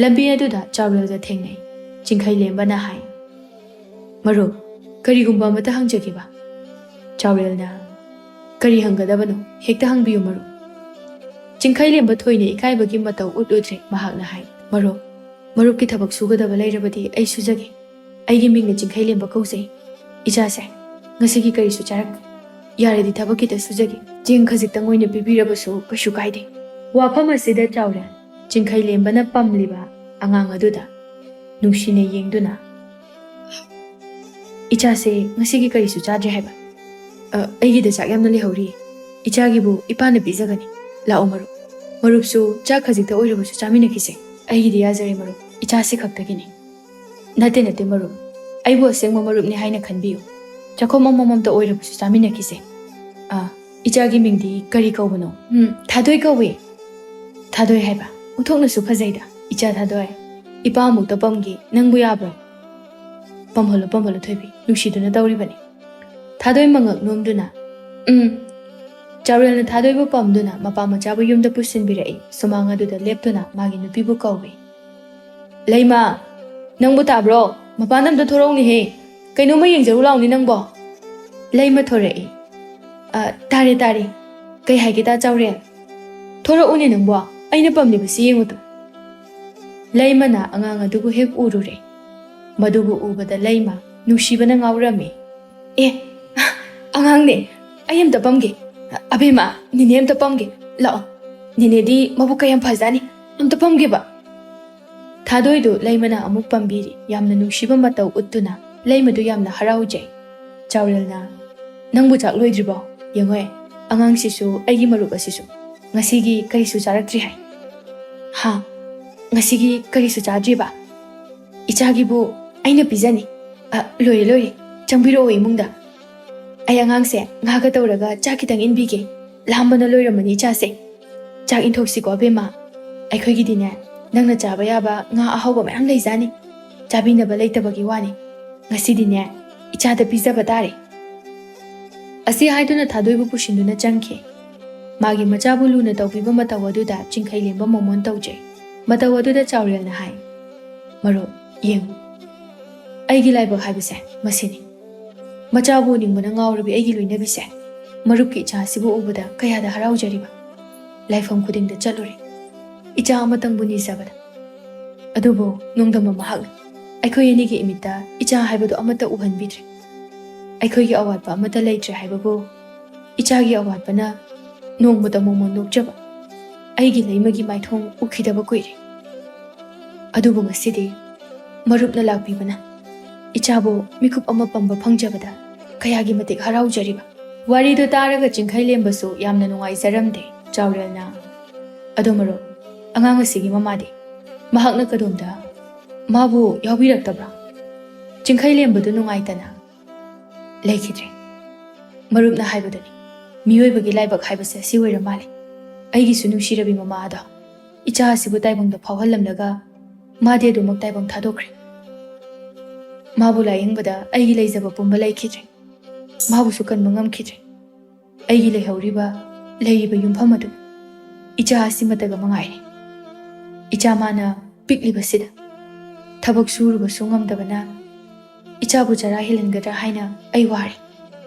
ꯂꯝꯕꯤ ꯑꯗꯨꯗ ꯆꯥꯎꯔꯦꯜꯒ ꯊꯦꯡꯅꯩ꯫ ꯆꯤꯡꯈꯩꯂꯦꯝꯕꯅ ꯍꯥꯏ, "ꯃꯔꯨꯞ, ꯀꯔꯤꯒꯨꯝꯕ ꯑꯃꯇ ꯍꯪꯖꯒꯦꯕ?" ꯆꯥꯎꯔꯦꯜꯅ, "ꯀꯔꯤ ꯍꯪꯒꯗꯕꯅꯣ? ꯍꯦꯛꯇ ꯍꯪꯕꯤꯌꯨ, ꯃꯔꯨꯞ꯫" ꯆꯤꯡꯈꯩꯂꯦꯝꯕ ꯊꯣꯏꯅ ꯏꯀꯥꯏꯕꯒꯤ ꯃꯇꯧ ꯎꯠꯂꯨꯗ꯭ꯔꯦ꯫ ꯃꯍꯥꯛꯅ ꯍꯥꯏ, "ꯃꯔꯨꯞ, ꯃꯔꯨꯞꯀꯤ ꯊꯕꯛ ꯁꯨꯒꯗꯕ ꯂꯩꯔꯕꯗꯤ ꯑꯩ ꯁꯨꯖꯒꯦ꯫ ꯑꯩꯒꯤ ꯃꯤꯡꯅ ꯆꯤꯡꯈꯩꯂꯦꯝꯕ ꯀꯧꯖꯩ꯫ ꯏꯆꯥꯁꯦ, ꯉꯁꯤꯒꯤ ꯀꯔꯤꯁꯨ ꯆꯥꯔꯛꯇꯦ꯫ ꯌꯥꯔꯗꯤ ꯊꯕꯛ ꯈꯤꯇ ꯁꯨꯖꯒꯦ꯫ ꯆꯦꯡ ꯈꯖꯤꯛꯇꯪ ꯑꯣꯏꯅ ꯄꯤꯕꯤꯔꯕꯁꯨ ꯀꯩꯁꯨ ꯀꯥꯏꯗꯦ꯫" ꯋꯥꯐꯝ ꯑꯁꯤꯗ ꯆꯥꯎꯔꯦꯜ ꯆꯤꯡꯈꯩꯂꯦꯝꯕꯅ ꯄꯝꯂꯤꯕ ꯑꯉꯥꯡ ꯑꯗꯨꯗ ꯅꯨꯡꯁꯤꯅ ꯌꯦꯡꯗꯨꯅ, "ꯏꯆꯥꯁꯦ ꯉꯁꯤꯒꯤ ꯀꯔꯤꯁꯨ ꯆꯥꯗ꯭ꯔꯤ ꯍꯥꯏꯕ? ꯑ, ꯑꯩꯒꯤꯗ ꯆꯥꯛ ꯌꯥꯝꯅ ꯂꯩꯍꯧꯔꯤ꯫ ꯏꯆꯥꯒꯤꯕꯨ ꯏꯄꯥꯅ ꯄꯤꯖꯒꯅꯤ꯫ ꯂꯥꯛꯑꯣ ꯃꯔꯨꯞ꯫ ꯃꯔꯨꯞꯁꯨ ꯆꯥꯛ ꯈꯖꯤꯛꯇ ꯑꯣꯏꯔꯕꯁꯨ ꯆꯥꯃꯤꯟꯅꯈꯤꯁꯦ꯫ ꯑꯩꯒꯤꯗꯤ ꯌꯥꯖꯔꯦ ꯃꯔꯨꯞ, ꯏꯆꯥꯁꯤ ꯈꯛꯇꯒꯤꯅꯤ꯫" "ꯅꯠꯇꯦ, ꯅꯠꯇꯦ ꯃꯔꯨꯞ, ꯑꯩꯕꯨ ꯑꯁꯦꯡꯕ ꯃꯔꯨꯞꯅꯤ ꯍꯥꯏꯅ ꯈꯟꯕꯤꯌꯨ꯫ ꯆꯥꯛꯈꯨꯝ ꯑꯃꯃꯝꯇ ꯑꯣꯏꯔꯕꯁꯨ ꯆꯥꯃꯤꯟꯅꯈꯤꯁꯦ꯫ ꯑ, ꯏꯆꯥꯒꯤ ꯃꯤꯡꯗꯤ ꯀꯔꯤ ꯀꯧꯕꯅꯣ?" "ꯎꯝ, ꯊꯥꯗꯣꯏ ꯀꯧꯏ꯫" "ꯊꯥꯗꯣꯏ ꯍꯥꯏꯕ? ꯑꯣꯟꯊꯣꯛꯅꯁꯨ ꯐꯖꯩꯗ꯫ ꯏꯆꯥ ꯊꯥꯗꯣꯏ, ꯏꯄꯥ ꯑꯃꯨꯛꯇ ꯄꯝꯒꯦ, ꯅꯪꯕꯨ ꯌꯥꯕ꯭ꯔꯣ?" "ꯄꯝꯍꯜꯂꯨ, ꯄꯝꯍꯜꯂꯨ ꯊꯣꯏꯕꯤ, ꯅꯨꯡꯁꯤꯗꯨꯅ ꯇꯧꯔꯤꯕꯅꯤ꯫" ꯊꯥꯗꯣꯏ ꯃꯉꯛ ꯅꯣꯝꯗꯨꯅ, "ꯎꯝ꯫" ꯆꯥꯎꯔꯦꯜꯅ ꯊꯥꯗꯣꯏꯕꯨ ꯄꯝꯗꯨꯅ ꯃꯄꯥ ꯃꯆꯥꯕꯨ ꯌꯨꯝꯗ ꯄꯨꯁꯤꯟꯕꯤꯔꯛꯏ꯫ ꯁꯨꯃꯥꯡ ꯑꯗꯨꯗ ꯂꯦꯞꯇꯨꯅ ꯃꯥꯒꯤ ꯅꯨꯄꯤꯕꯨ ꯀꯧꯏ꯫ "ꯂꯩꯃ, ꯅꯪꯕꯨ ꯇꯥꯕ꯭ꯔꯣ? ꯃꯄꯥꯟꯗ ꯑꯝꯇ ꯊꯣꯔꯛꯎꯅꯦꯍꯦ꯫ ꯀꯩꯅꯣꯝꯃ ꯌꯦꯡꯖꯔꯨ ꯂꯥꯎꯅꯦ ꯅꯪꯕꯣ꯫" ꯂꯩꯃ ꯊꯣꯔꯛꯏ꯫ "ꯑ, ꯇꯥꯔꯦ, ꯇꯥꯔꯦ꯫ ꯀꯩ ꯍꯥꯏꯒꯦ ꯇꯥ ꯆꯥꯎꯔꯦꯜ? ꯊꯣꯔꯛꯎꯅꯦ ꯅꯪꯕꯣ꯫ ꯑꯩꯅ ꯄꯝꯂꯤꯕꯁꯤ ꯌꯦꯡꯉꯨꯇꯣ꯫" ꯂꯩꯃꯅ ꯑꯉꯥꯡ ꯑꯗꯨꯕꯨ ꯍꯦꯛ ꯎꯔꯨꯔꯦ꯫ ꯃꯗꯨꯕꯨ ꯎꯕꯗ ꯂꯩꯃ ꯅꯨꯡꯁꯤꯕꯅ ꯉꯥꯎꯔꯝꯃꯤ꯫ "ꯑꯦ, ꯑꯉꯥꯡꯅꯦ, ꯑꯩ ꯑꯝꯇ ꯄꯝꯒꯦ꯫ ꯑꯕꯦꯝꯃ, ꯅꯦꯅꯦ ꯑꯝꯇ ꯄꯝꯒꯦ꯫ ꯂꯥꯛꯑꯣ꯫ ꯅꯦꯅꯦꯗꯤ ꯃꯕꯨꯛꯀ ꯌꯥꯝ ꯐꯖꯥꯅꯤ꯫ ꯑꯝꯇ ꯄꯝꯒꯦꯕ꯫" ꯊꯥꯗꯣꯏꯗꯨ ꯂꯩꯃꯅ ꯑꯃꯨꯛ ꯄꯝꯕꯤꯔꯤ꯫ ꯌꯥꯝꯅ ꯅꯨꯡꯁꯤꯕ ꯃꯇꯧ ꯎꯠꯇꯨꯅ ꯂꯩꯃꯗꯨ ꯌꯥꯝꯅ ꯍꯔꯥꯎꯖꯩ꯫ ꯆꯥꯎꯔꯦꯜꯅ, "ꯅꯪꯕꯨ ꯆꯥꯛ ꯂꯣꯏꯗ꯭ꯔꯤꯕꯣ? ꯌꯦꯡꯉꯣꯏ, ꯑꯉꯥꯡꯁꯤꯁꯨ ꯑꯩꯒꯤ ꯃꯔꯨꯞ ꯑꯁꯤꯁꯨ ꯉꯁꯤꯒꯤ ꯀꯔꯤꯁꯨ ꯆꯥꯔꯛꯇ꯭ꯔꯤ ꯍꯥꯏ꯫" "ꯍꯥ? ꯉꯁꯤꯒꯤ ꯀꯔꯤꯁꯨ ꯆꯥꯗ꯭ꯔꯤꯕ? ꯏꯆꯥꯒꯤꯕꯨ ꯑꯩꯅ ꯄꯤꯖꯅꯤ꯫ ꯑ, ꯂꯣꯏꯔꯦ, ꯂꯣꯏꯔꯦ꯫ ꯆꯪꯕꯤꯔꯛꯑꯣ ꯏꯃꯨꯡꯗ꯫ ꯑꯩ ꯑꯉꯥꯡꯁꯦ ꯉꯥꯒ ꯇꯧꯔꯒ ꯆꯥꯛ ꯈꯤꯇꯪ ꯏꯟꯕꯤꯒꯦ꯫ ꯂꯥꯝꯕꯅ ꯂꯣꯏꯔꯝꯃꯅꯤ ꯏꯆꯥꯁꯦ꯫ ꯆꯥꯛ ꯏꯟꯊꯣꯛꯁꯤꯀꯣ ꯑꯕꯦꯝꯃ꯫ ꯑꯩꯈꯣꯏꯒꯤꯗꯤꯅꯦ, ꯅꯪꯅ ꯆꯥꯕ ꯌꯥꯕ ꯉꯥ ꯑꯍꯥꯎꯕ ꯃꯌꯥꯝ ꯂꯩꯖꯥꯅꯤ꯫ ꯆꯥꯕꯤꯅꯕ ꯂꯩꯇꯕꯒꯤ ꯋꯥꯅꯤ꯫" "ꯉꯁꯤꯗꯤꯅꯦ, ꯏꯆꯥꯗ ꯄꯤꯖꯕ ꯇꯥꯔꯦ"꯫ ꯑꯁꯤ ꯍꯥꯏꯗꯨꯅ ꯊꯥꯗꯣꯏꯕꯨ ꯄꯨꯁꯤꯟꯗꯨꯅ ꯆꯪꯈꯤ꯫ ꯃꯥꯒꯤ ꯃꯆꯥꯕꯨ ꯂꯨꯅ ꯇꯧꯕꯤꯕ ꯃꯇꯧ ꯑꯗꯨꯗ ꯆꯤꯡꯈꯩꯂꯦꯝꯕ ꯃꯣꯃꯣꯟ ꯇꯧꯖꯩ꯫ ꯃꯇꯧ ꯑꯗꯨꯗ ꯆꯥꯎꯔꯦꯜꯅ ꯍꯥꯏ, "ꯃꯔꯨꯞ, ꯌꯦꯡꯉꯨ, ꯑꯩꯒꯤ ꯂꯥꯏꯕꯛ ꯍꯥꯏꯕꯁꯦ ꯃꯁꯤꯅꯤ꯫ ꯃꯆꯥꯕꯨ ꯎꯅꯤꯡꯕꯅ ꯉꯥꯎꯔꯕꯤ ꯑꯩꯒꯤ ꯂꯣꯏꯅꯕꯤꯁꯦ ꯃꯔꯨꯞꯀꯤ ꯏꯆꯥ ꯑꯁꯤꯕꯨ ꯎꯕꯗ ꯀꯌꯥꯗ ꯍꯔꯥꯎꯖꯔꯤꯕ꯫ ꯂꯥꯏꯐꯝ ꯈꯨꯗꯤꯡꯗ ꯆꯠꯂꯨꯔꯦ, ꯏꯆꯥ ꯑꯃꯇꯪꯕꯨ ꯅꯤꯖꯕꯗ꯫ ꯑꯗꯨꯕꯨ ꯅꯣꯡꯗꯝꯕ ꯃꯍꯥꯛꯅ ꯑꯩꯈꯣꯏ ꯑꯅꯤꯒꯤ ꯏꯃꯤꯠꯇ ꯏꯆꯥ ꯍꯥꯏꯕꯗꯨ ꯑꯃꯠꯇ ꯎꯍꯟꯕꯤꯗ꯭ꯔꯦ꯫ ꯑꯩꯈꯣꯏꯒꯤ ꯑꯋꯥꯠꯄ ꯑꯃꯠꯇ ꯂꯩꯇ꯭ꯔꯦ ꯍꯥꯏꯕꯕꯨ ꯏꯆꯥꯒꯤ ꯑꯋꯥꯠꯄꯅ ꯅꯣꯡꯃꯇ ꯃꯣꯃꯣꯟ ꯅꯣꯛꯆꯕ ꯑꯩꯒꯤ ꯂꯩꯃꯒꯤ ꯃꯥꯏꯊꯣꯡ ꯎꯈꯤꯗꯕ ꯀꯨꯏꯔꯦ꯫ ꯑꯗꯨꯕꯨ ꯉꯁꯤꯗꯤ ꯃꯔꯨꯞꯅ ꯂꯥꯛꯄꯤꯕꯅ ꯏꯆꯥꯕꯨ ꯃꯤꯀꯨꯞ ꯑꯃ ꯄꯝꯕ ꯐꯪꯖꯕꯗ ꯀꯌꯥꯒꯤ ꯃꯇꯤꯛ ꯍꯔꯥꯎꯖꯔꯤꯕ"꯫ ꯋꯥꯔꯤꯗꯨ ꯇꯥꯔꯒ ꯆꯤꯡꯈꯩꯂꯦꯝꯕꯁꯨ ꯌꯥꯝꯅ ꯅꯨꯡꯉꯥꯏꯖꯔꯝꯗꯦ꯫ ꯆꯥꯎꯔꯦꯜꯅ, "ꯑꯗꯣ ꯃꯔꯨꯞ, ꯑꯉꯥꯡ ꯑꯁꯤꯒꯤ ꯃꯃꯥꯗꯤ? ꯃꯍꯥꯛꯅ ꯀꯗꯣꯝꯗ ꯃꯥꯕꯨ ꯌꯥꯎꯕꯤꯔꯛꯇꯕ꯭ꯔꯥ?" ꯆꯤꯡꯈꯩꯂꯦꯝꯕꯗꯨ ꯅꯨꯡꯉꯥꯏꯇꯅ, "ꯂꯩꯈꯤꯗ꯭ꯔꯦ꯫ ꯃꯔꯨꯞꯅ ꯍꯥꯏꯕꯗꯨꯅꯤ, ꯃꯤꯑꯣꯏꯕꯒꯤ ꯂꯥꯏꯕꯛ ꯍꯥꯏꯕꯁꯦ ꯑꯁꯤ ꯑꯣꯏꯔ ꯃꯥꯜꯂꯦ꯫ ꯑꯩꯒꯤꯁꯨ ꯅꯨꯡꯁꯤꯔꯕꯤ ꯃꯃꯥ ꯑꯗꯣ ꯏꯆꯥ ꯑꯁꯤꯕꯨ ꯇꯥꯏꯕꯪꯗ ꯐꯥꯎꯍꯜꯂꯝꯂꯒ ꯃꯥꯗꯤ ꯑꯗꯨꯃꯛ ꯇꯥꯏꯕꯪ ꯊꯥꯗꯣꯛꯈ꯭ꯔꯦ꯫ ꯃꯥꯕꯨ ꯂꯥꯌꯦꯡꯕꯗ ꯑꯩꯒꯤ ꯂꯩꯖꯕ ꯄꯨꯝꯕ ꯂꯩꯈꯤꯗ꯭ꯔꯦ꯫ ꯃꯥꯕꯨꯁꯨ ꯀꯟꯕ ꯉꯝꯈꯤꯗ꯭ꯔꯦ꯫ ꯑꯩꯒꯤ ꯂꯩꯍꯧꯔꯤꯕ, ꯂꯩꯔꯤꯕ ꯌꯨꯝꯐꯝ ꯑꯗꯨ ꯏꯆꯥ ꯑꯁꯤꯃꯇꯒ ꯃꯉꯥꯏꯔꯦ꯫ ꯏꯆꯥ ꯃꯥꯅ ꯄꯤꯛꯂꯤꯕꯁꯤꯗ ꯊꯕꯛ ꯁꯨꯔꯨꯕꯁꯨ ꯉꯝꯗꯕꯅ ꯏꯆꯥꯕꯨ ꯆꯔꯥ ꯍꯦꯜꯍꯟꯒꯗ꯭ꯔꯥ ꯍꯥꯏꯅ ꯑꯩ ꯋꯥꯔꯦ"꯫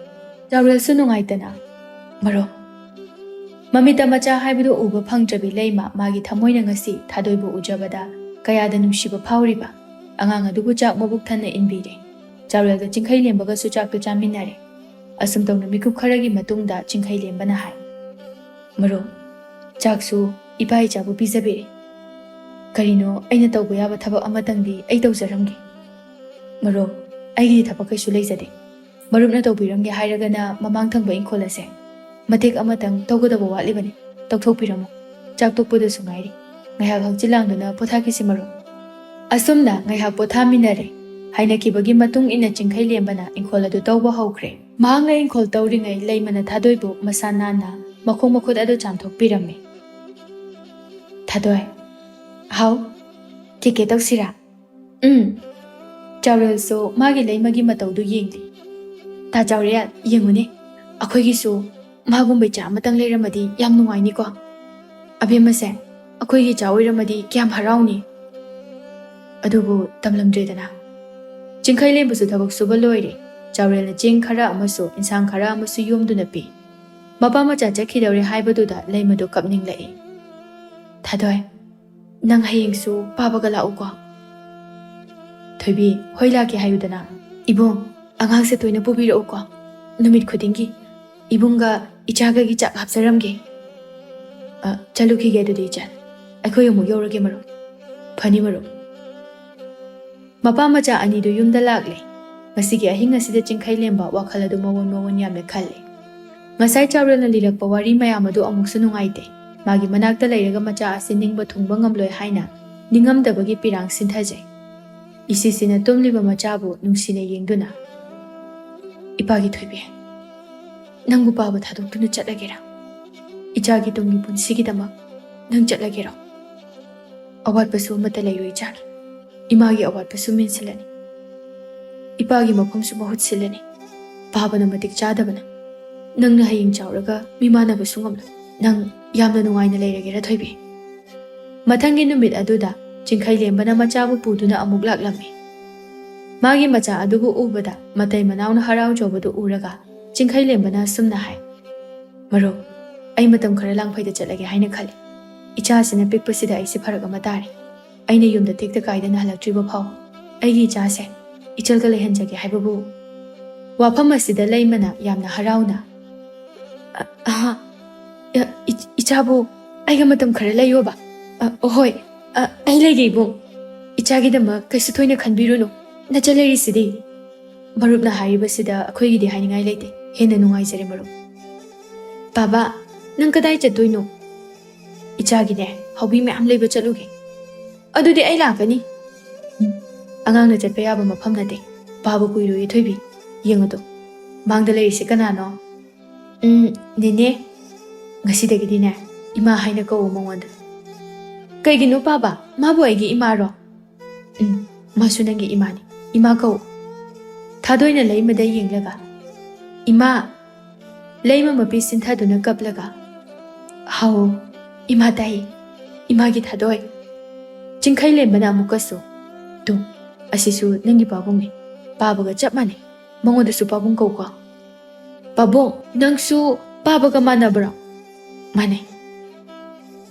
ꯆꯥꯎꯔꯦꯜꯁꯨ ꯅꯨꯡꯉꯥꯏꯇꯅ, "ꯃꯔꯨꯞ, ꯃꯃꯤꯠꯇ ꯃꯆꯥ ꯍꯥꯏꯕꯗꯨ ꯎꯕ ꯐꯪꯗ꯭ꯔꯕꯤ ꯂꯩꯃ ꯃꯥꯒꯤ ꯊꯃꯣꯏꯅ ꯉꯁꯤ ꯊꯥꯗꯣꯏꯕꯨ ꯎꯖꯕꯗ ꯀꯌꯥꯗ ꯅꯨꯡꯁꯤꯕ ꯐꯥꯎꯔꯤꯕ꯫ ꯑꯉꯥꯡ ꯑꯗꯨꯕꯨ ꯆꯥꯛ ꯃꯕꯨꯛ ꯊꯟꯅ ꯏꯟꯕꯤꯔꯦ꯫ ꯆꯥꯎꯔꯦꯜꯒ ꯆꯤꯡꯈꯩꯂꯦꯝꯕꯒꯁꯨ ꯆꯥꯛꯇꯨ ꯆꯥꯃꯤꯟꯅꯔꯦ꯫ ꯑꯁꯨꯝ ꯇꯧꯅ ꯃꯤꯀꯨꯞ ꯈꯔꯒꯤ ꯃꯇꯨꯡꯗ ꯆꯤꯡꯈꯩꯂꯦꯝꯕꯅ ꯍꯥꯏ, "ꯃꯔꯨꯞ, ꯆꯥꯛꯁꯨ ꯏꯄꯥ ꯏꯆꯥꯕꯨ ꯄꯤꯖꯕꯤꯔꯦ꯫ ꯀꯔꯤꯅꯣ ꯑꯩꯅ ꯇꯧꯕ ꯌꯥꯕ ꯊꯕꯛ ꯑꯃꯇꯪꯗꯤ ꯑꯩ ꯇꯧꯖꯔꯝꯒꯦ꯫ ꯃꯔꯨꯞ, ꯑꯩꯒꯤꯗꯤ ꯊꯕꯛ ꯀꯩꯁꯨ ꯂꯩꯖꯗꯦ꯫ ꯃꯔꯨꯞꯅ ꯇꯧꯕꯤꯔꯝꯒꯦ ꯍꯥꯏꯔꯒꯅ ꯃꯃꯥꯡ ꯊꯪꯕ ꯏꯪꯈꯣꯜ ꯑꯁꯦ ꯃꯇꯦꯛ ꯑꯃꯇꯪ ꯇꯧꯒꯗꯕ ꯋꯥꯠꯂꯤꯕꯅꯤ, ꯇꯧꯊꯣꯛꯄꯤꯔꯝꯃꯣ꯫ ꯆꯥꯛ ꯇꯣꯛꯄꯗꯁꯨ ꯉꯥꯏꯔꯤ꯫ ꯉꯥꯏꯍꯥꯛ ꯍꯛꯆꯤꯠ ꯂꯥꯡꯗꯨꯅ ꯄꯣꯊꯥꯈꯤꯁꯤ ꯃꯔꯨꯞ"꯫ ꯑꯁꯨꯝꯅ ꯉꯥꯏꯍꯥꯛ ꯄꯣꯊꯥꯃꯤꯟꯅꯔꯦ꯫ ꯍꯥꯏꯅꯈꯤꯕꯒꯤ ꯃꯇꯨꯡ ꯏꯟꯅ ꯆꯤꯡꯈꯩꯂꯦꯝꯕꯅ ꯏꯪꯈꯣꯜ ꯑꯗꯨ ꯇꯧꯕ ꯍꯧꯈ꯭ꯔꯦ꯫ ꯃꯍꯥꯛꯅ ꯏꯪꯈꯣꯜ ꯇꯧꯔꯤꯉꯩ ꯂꯩꯃꯅ ꯊꯥꯗꯣꯏꯕꯨ ꯃꯁꯥ ꯅꯥꯟꯅ ꯃꯈꯣꯡ ꯃꯈꯨꯠ ꯑꯗꯨ ꯆꯥꯝꯊꯣꯛꯄꯤꯔꯝꯃꯤ꯫ "ꯊꯥꯗꯣꯏ, ꯍꯥꯎ, ꯀꯦꯀꯦ ꯇꯧꯁꯤꯔꯥ?" "ꯎꯝ"꯫ ꯆꯥꯎꯔꯦꯜꯁꯨ ꯃꯥꯒꯤ ꯂꯩꯃꯒꯤ ꯃꯇꯧꯗꯨ ꯌꯦꯡꯂꯤ꯫ "ꯇꯥ ꯆꯥꯎꯔꯦꯜ, ꯌꯦꯡꯉꯨꯅꯦ, ꯑꯩꯈꯣꯏꯒꯤꯁꯨ ꯃꯥꯒꯨꯝꯕ ꯏꯆꯥ ꯑꯃꯇꯪ ꯂꯩꯔꯝꯃꯗꯤ ꯌꯥꯝ ꯅꯨꯡꯉꯥꯏꯅꯤꯀꯣ꯫ ꯑꯕꯦꯝꯃꯁꯦ ꯑꯩꯈꯣꯏꯒꯤ ꯏꯆꯥ ꯑꯣꯏꯔꯝꯃꯗꯤ ꯀꯌꯥꯝ ꯍꯔꯥꯎꯅꯤ꯫ ꯑꯗꯨꯕꯨ ꯇꯝꯂꯝꯗ꯭ꯔꯦꯗꯅ꯫ ꯆꯤꯡꯈꯩ ꯂꯦꯝꯕꯁꯨ ꯊꯕꯛ ꯁꯨꯕ ꯂꯣꯏꯔꯦ꯫ ꯆꯥꯎꯔꯦꯜꯅ ꯆꯦꯡ ꯈꯔ ꯑꯃꯁꯨ ꯏꯟꯁꯥꯡ ꯈꯔ ꯑꯃꯁꯨ ꯌꯣꯝꯗꯨꯅ ꯄꯤ꯫ ꯃꯄꯥ ꯃꯆꯥ ꯆꯠꯈꯤꯗꯧꯔꯦ ꯍꯥꯏꯕꯗꯨꯗ ꯂꯩꯃꯗꯨ ꯀꯞꯅꯤꯡꯂꯛꯏ꯫ "ꯊꯥꯗꯣꯏ, ꯅꯪ ꯍꯌꯦꯡꯁꯨ ꯄꯥꯕꯒ ꯂꯥꯛꯎꯀꯣ꯫" "ꯊꯣꯏꯕꯤ, ꯍꯣꯏ, ꯂꯥꯛꯀꯦ ꯍꯥꯏꯌꯨꯗꯅ꯫" "ꯏꯕꯨꯡ, ꯑꯉꯥꯡꯁꯦ ꯇꯣꯏꯅ ꯄꯨꯕꯤꯔꯛꯎꯀꯣ꯫ ꯅꯨꯃꯤꯠ ꯈꯨꯗꯤꯡꯒꯤ ꯏꯕꯨꯡꯒ ꯏꯆꯥꯒꯒꯤ ꯆꯥꯛ ꯍꯥꯞꯆꯔꯝꯒꯦ꯫" "ꯑ, ꯆꯠꯂꯨꯈꯤꯒꯦ ꯑꯗꯨꯗꯤ ꯏꯆꯥ꯫ ꯑꯩꯈꯣꯏ ꯑꯃꯨꯛ ꯌꯧꯔꯒꯦ ꯃꯔꯨꯞ꯫" "ꯐꯅꯤ ꯃꯔꯨꯞ꯫" ꯃꯄꯥ ꯃꯆꯥ ꯑꯅꯤꯗꯨ ꯌꯨꯝꯗ ꯂꯥꯛꯂꯦ꯫ ꯉꯁꯤꯒꯤ ꯑꯍꯤꯡ ꯑꯁꯤꯗ ꯆꯤꯡꯈꯩ ꯂꯦꯝꯕ ꯋꯥꯈꯜ ꯑꯗꯨ ꯃꯑꯣꯟ ꯃꯑꯣꯟ ꯌꯥꯝꯅ ꯈꯜꯂꯦ꯫ ꯉꯁꯥꯏ ꯆꯥꯎꯔꯦꯜꯅ ꯂꯤꯔꯛꯄ ꯋꯥꯔꯤ ꯃꯌꯥꯝ ꯑꯗꯨ ꯑꯃꯨꯛꯁꯨ ꯅꯨꯡꯉꯥꯏꯇꯦ꯫ ꯃꯥꯒꯤ ꯃꯅꯥꯛꯇ ꯂꯩꯔꯒ ꯃꯆꯥ ꯑꯁꯤ ꯅꯤꯡꯕ ꯊꯨꯡꯕ ꯉꯝꯂꯣꯏ ꯍꯥꯏꯅ ꯅꯤꯡꯉꯝꯗꯕꯒꯤ ꯄꯤꯔꯥꯡ ꯁꯤꯟꯊꯖꯩ꯫ ꯏꯁꯤꯁꯤꯅ ꯇꯨꯝꯂꯤꯕ ꯃꯆꯥꯕꯨ ꯅꯨꯡꯁꯤꯅ ꯌꯦꯡꯗꯨꯅ, "ꯏꯄꯥꯒꯤ ꯊꯣꯏꯕꯤ, ꯅꯪꯕꯨ ꯄꯥꯕ ꯊꯥꯗꯣꯛꯇꯨꯅ ꯆꯠꯂꯒꯦꯔꯥ? ꯏꯆꯥꯒꯤ ꯇꯨꯡꯒꯤ ꯄꯨꯟꯁꯤꯒꯤꯗꯃꯛ ꯅꯪ ꯆꯠꯂꯒꯦꯔꯣ? ꯑꯋꯥꯠꯄꯁꯨ ꯑꯃꯠꯇ ꯂꯩꯔꯣꯏ ꯏꯆꯥꯒꯤ꯫ ꯏꯃꯥꯒꯤ ꯑꯋꯥꯠꯄꯁꯨ ꯃꯦꯟꯁꯤꯜꯂꯅꯤ꯫ ꯏꯄꯥꯒꯤ ꯃꯐꯝꯁꯨ ꯃꯍꯨꯠ ꯁꯤꯜꯂꯅꯤ꯫ ꯄꯥꯕꯅ ꯃꯇꯤꯛ ꯆꯥꯗꯕꯅ ꯅꯪꯅ ꯍꯌꯦꯡ ꯆꯥꯎꯔꯒ ꯃꯤꯃꯥꯟꯅꯕꯁꯨ ꯉꯝꯂꯣꯏ꯫ ꯅꯪ ꯌꯥꯝꯅ ꯅꯨꯡꯉꯥꯏꯅ ꯂꯩꯔꯒꯦꯔꯥ ꯊꯣꯏꯕꯤ?" ꯃꯊꯪꯒꯤ ꯅꯨꯃꯤꯠ ꯑꯗꯨꯗ ꯆꯤꯡꯈꯩ ꯂꯦꯝꯕꯅ ꯃꯆꯥꯕꯨ ꯄꯨꯗꯨꯅ ꯑꯃꯨꯛ ꯂꯥꯛꯂꯝꯃꯤ꯫ ꯃꯥꯒꯤ ꯃꯆꯥ ꯑꯗꯨꯕꯨ ꯎꯕꯗ ꯃꯇꯩ ꯃꯅꯥꯎꯅ ꯍꯔꯥꯎꯖꯕꯗꯨ ꯎꯔꯒ ꯆꯤꯡꯈꯩ ꯂꯦꯝꯕꯅ ꯑꯁꯨꯝꯅ ꯍꯥꯏ, "ꯃꯔꯨꯞ, ꯑꯩ ꯃꯇꯝ ꯈꯔ ꯂꯥꯡꯐꯩꯗ ꯆꯠꯂꯒꯦ ꯍꯥꯏꯅ ꯈꯜꯂꯤ꯫ ꯏꯆꯥꯁꯤꯅ ꯄꯤꯛꯄꯁꯤꯗ ꯑꯩꯁꯦ ꯐꯔꯛ ꯑꯃ ꯇꯥꯔꯦ꯫ ꯑꯩꯅ ꯌꯨꯝꯗ ꯇꯦꯛꯇ ꯀꯥꯏꯗꯅ ꯍꯜꯂꯛꯇ꯭ꯔꯤꯕ ꯐꯥꯎ ꯑꯩꯒꯤ ꯏꯆꯥꯁꯦ ꯏꯆꯜꯒ ꯂꯩꯍꯟꯖꯒꯦ ꯍꯥꯏꯕꯕꯨ꯫" ꯋꯥꯐꯝ ꯑꯁꯤꯗ ꯂꯩꯃꯅ ꯌꯥꯝꯅ ꯍꯔꯥꯎꯅ, "ꯑ, ꯑꯍꯥ, ꯑ, ꯏ-, ꯏꯆꯥꯕꯨ ꯑꯩꯒ ꯃꯇꯝ ꯈꯔ ꯂꯩꯌꯣꯕ꯫ ꯑ, ꯍꯣꯏ, ꯑ, ꯑꯩ ꯂꯩꯒꯦ ꯏꯕꯨꯡ꯫ ꯏꯆꯥꯒꯤꯗꯃꯛ ꯀꯩꯁꯨ ꯊꯣꯏꯅ ꯈꯟꯕꯤꯔꯨꯅꯨ꯫ ꯅꯆꯜ ꯂꯩꯔꯤꯁꯤꯗꯤ꯫" ꯃꯔꯨꯞꯅ ꯍꯥꯏꯔꯤꯕꯁꯤꯗ ꯑꯩꯈꯣꯏꯒꯤꯗꯤ ꯍꯥꯏꯅꯤꯡꯉꯥꯏ ꯂꯩꯇꯦ꯫ ꯍꯦꯟꯅ ꯅꯨꯡꯉꯥꯏꯖꯔꯦ ꯃꯔꯨꯞ꯫ "ꯕꯥꯕꯥ, ꯅꯪ ꯀꯗꯥꯏ ꯆꯠꯇꯣꯏꯅꯣ?" "ꯏꯆꯥꯒꯤꯅꯦ, ꯍꯥꯎꯕꯤ ꯃꯌꯥꯝ ꯂꯩꯕ ꯆꯠꯂꯨꯒꯦ꯫" "ꯑꯗꯨꯗꯤ ꯑꯩ ꯂꯥꯛꯀꯅꯤ꯫" "ꯎꯝ, ꯑꯉꯥꯡꯅ ꯆꯠꯄ ꯌꯥꯕ ꯃꯐꯝ ꯅꯠꯇꯦ꯫ ꯄꯥꯕ ꯀꯨꯏꯔꯣꯏꯌꯦ ꯊꯣꯏꯕꯤ꯫ ꯌꯦꯡꯉꯨꯗꯣ, ꯃꯥꯡꯗ ꯂꯩꯔꯤꯁꯦ ꯀꯅꯥꯅꯣ?" "ꯎꯝ, ꯅꯦꯅꯦ꯫ ꯉꯁꯤꯗꯒꯤꯗꯤꯅꯦ, ꯏꯃꯥ ꯍꯥꯏꯅ ꯀꯧꯋꯣ ꯃꯉꯣꯟꯗ꯫" "ꯀꯩꯒꯤꯅꯣ ꯄꯥꯕ? ꯃꯥꯕꯨ ꯑꯩꯒꯤ ꯏꯃꯥꯔꯣ?" "ꯎꯝ, ꯃꯥꯁꯨ ꯅꯪꯒꯤ ꯏꯃꯥꯅꯤ꯫ "ꯏꯃꯥ ꯀꯧ꯫" ꯊꯥꯗꯣꯏꯅ ꯂꯩꯃꯗ ꯌꯦꯡꯂꯒ, "ꯏꯃꯥ!" ꯂꯩꯃ ꯃꯄꯤ ꯁꯤꯟꯊꯗꯨꯅ ꯀꯞꯂꯒ, "ꯍꯥꯎ, ꯏꯃꯥ ꯇꯥꯏ, ꯏꯃꯥꯒꯤ ꯊꯥꯗꯣꯏ꯫" ꯆꯤꯡꯈꯩ ꯂꯦꯝꯕꯅ ꯑꯃꯨꯛꯀꯁꯨ, "ꯇꯨ, ꯑꯁꯤꯁꯨ ꯅꯪꯒꯤ ꯄꯥꯕꯨꯡꯅꯤ, ꯄꯥꯕꯒ ꯆꯞ ꯃꯥꯟꯅꯩ, ꯃꯉꯣꯟꯗꯁꯨ ꯄꯥꯕꯨꯡ ꯀꯧꯀꯣ꯫" "ꯄꯥꯕꯨꯡ, ꯅꯪꯁꯨ ꯄꯥꯕꯒ ꯃꯥꯟꯅꯕ꯭ꯔꯣ?" "ꯃꯥꯟꯅꯩ꯫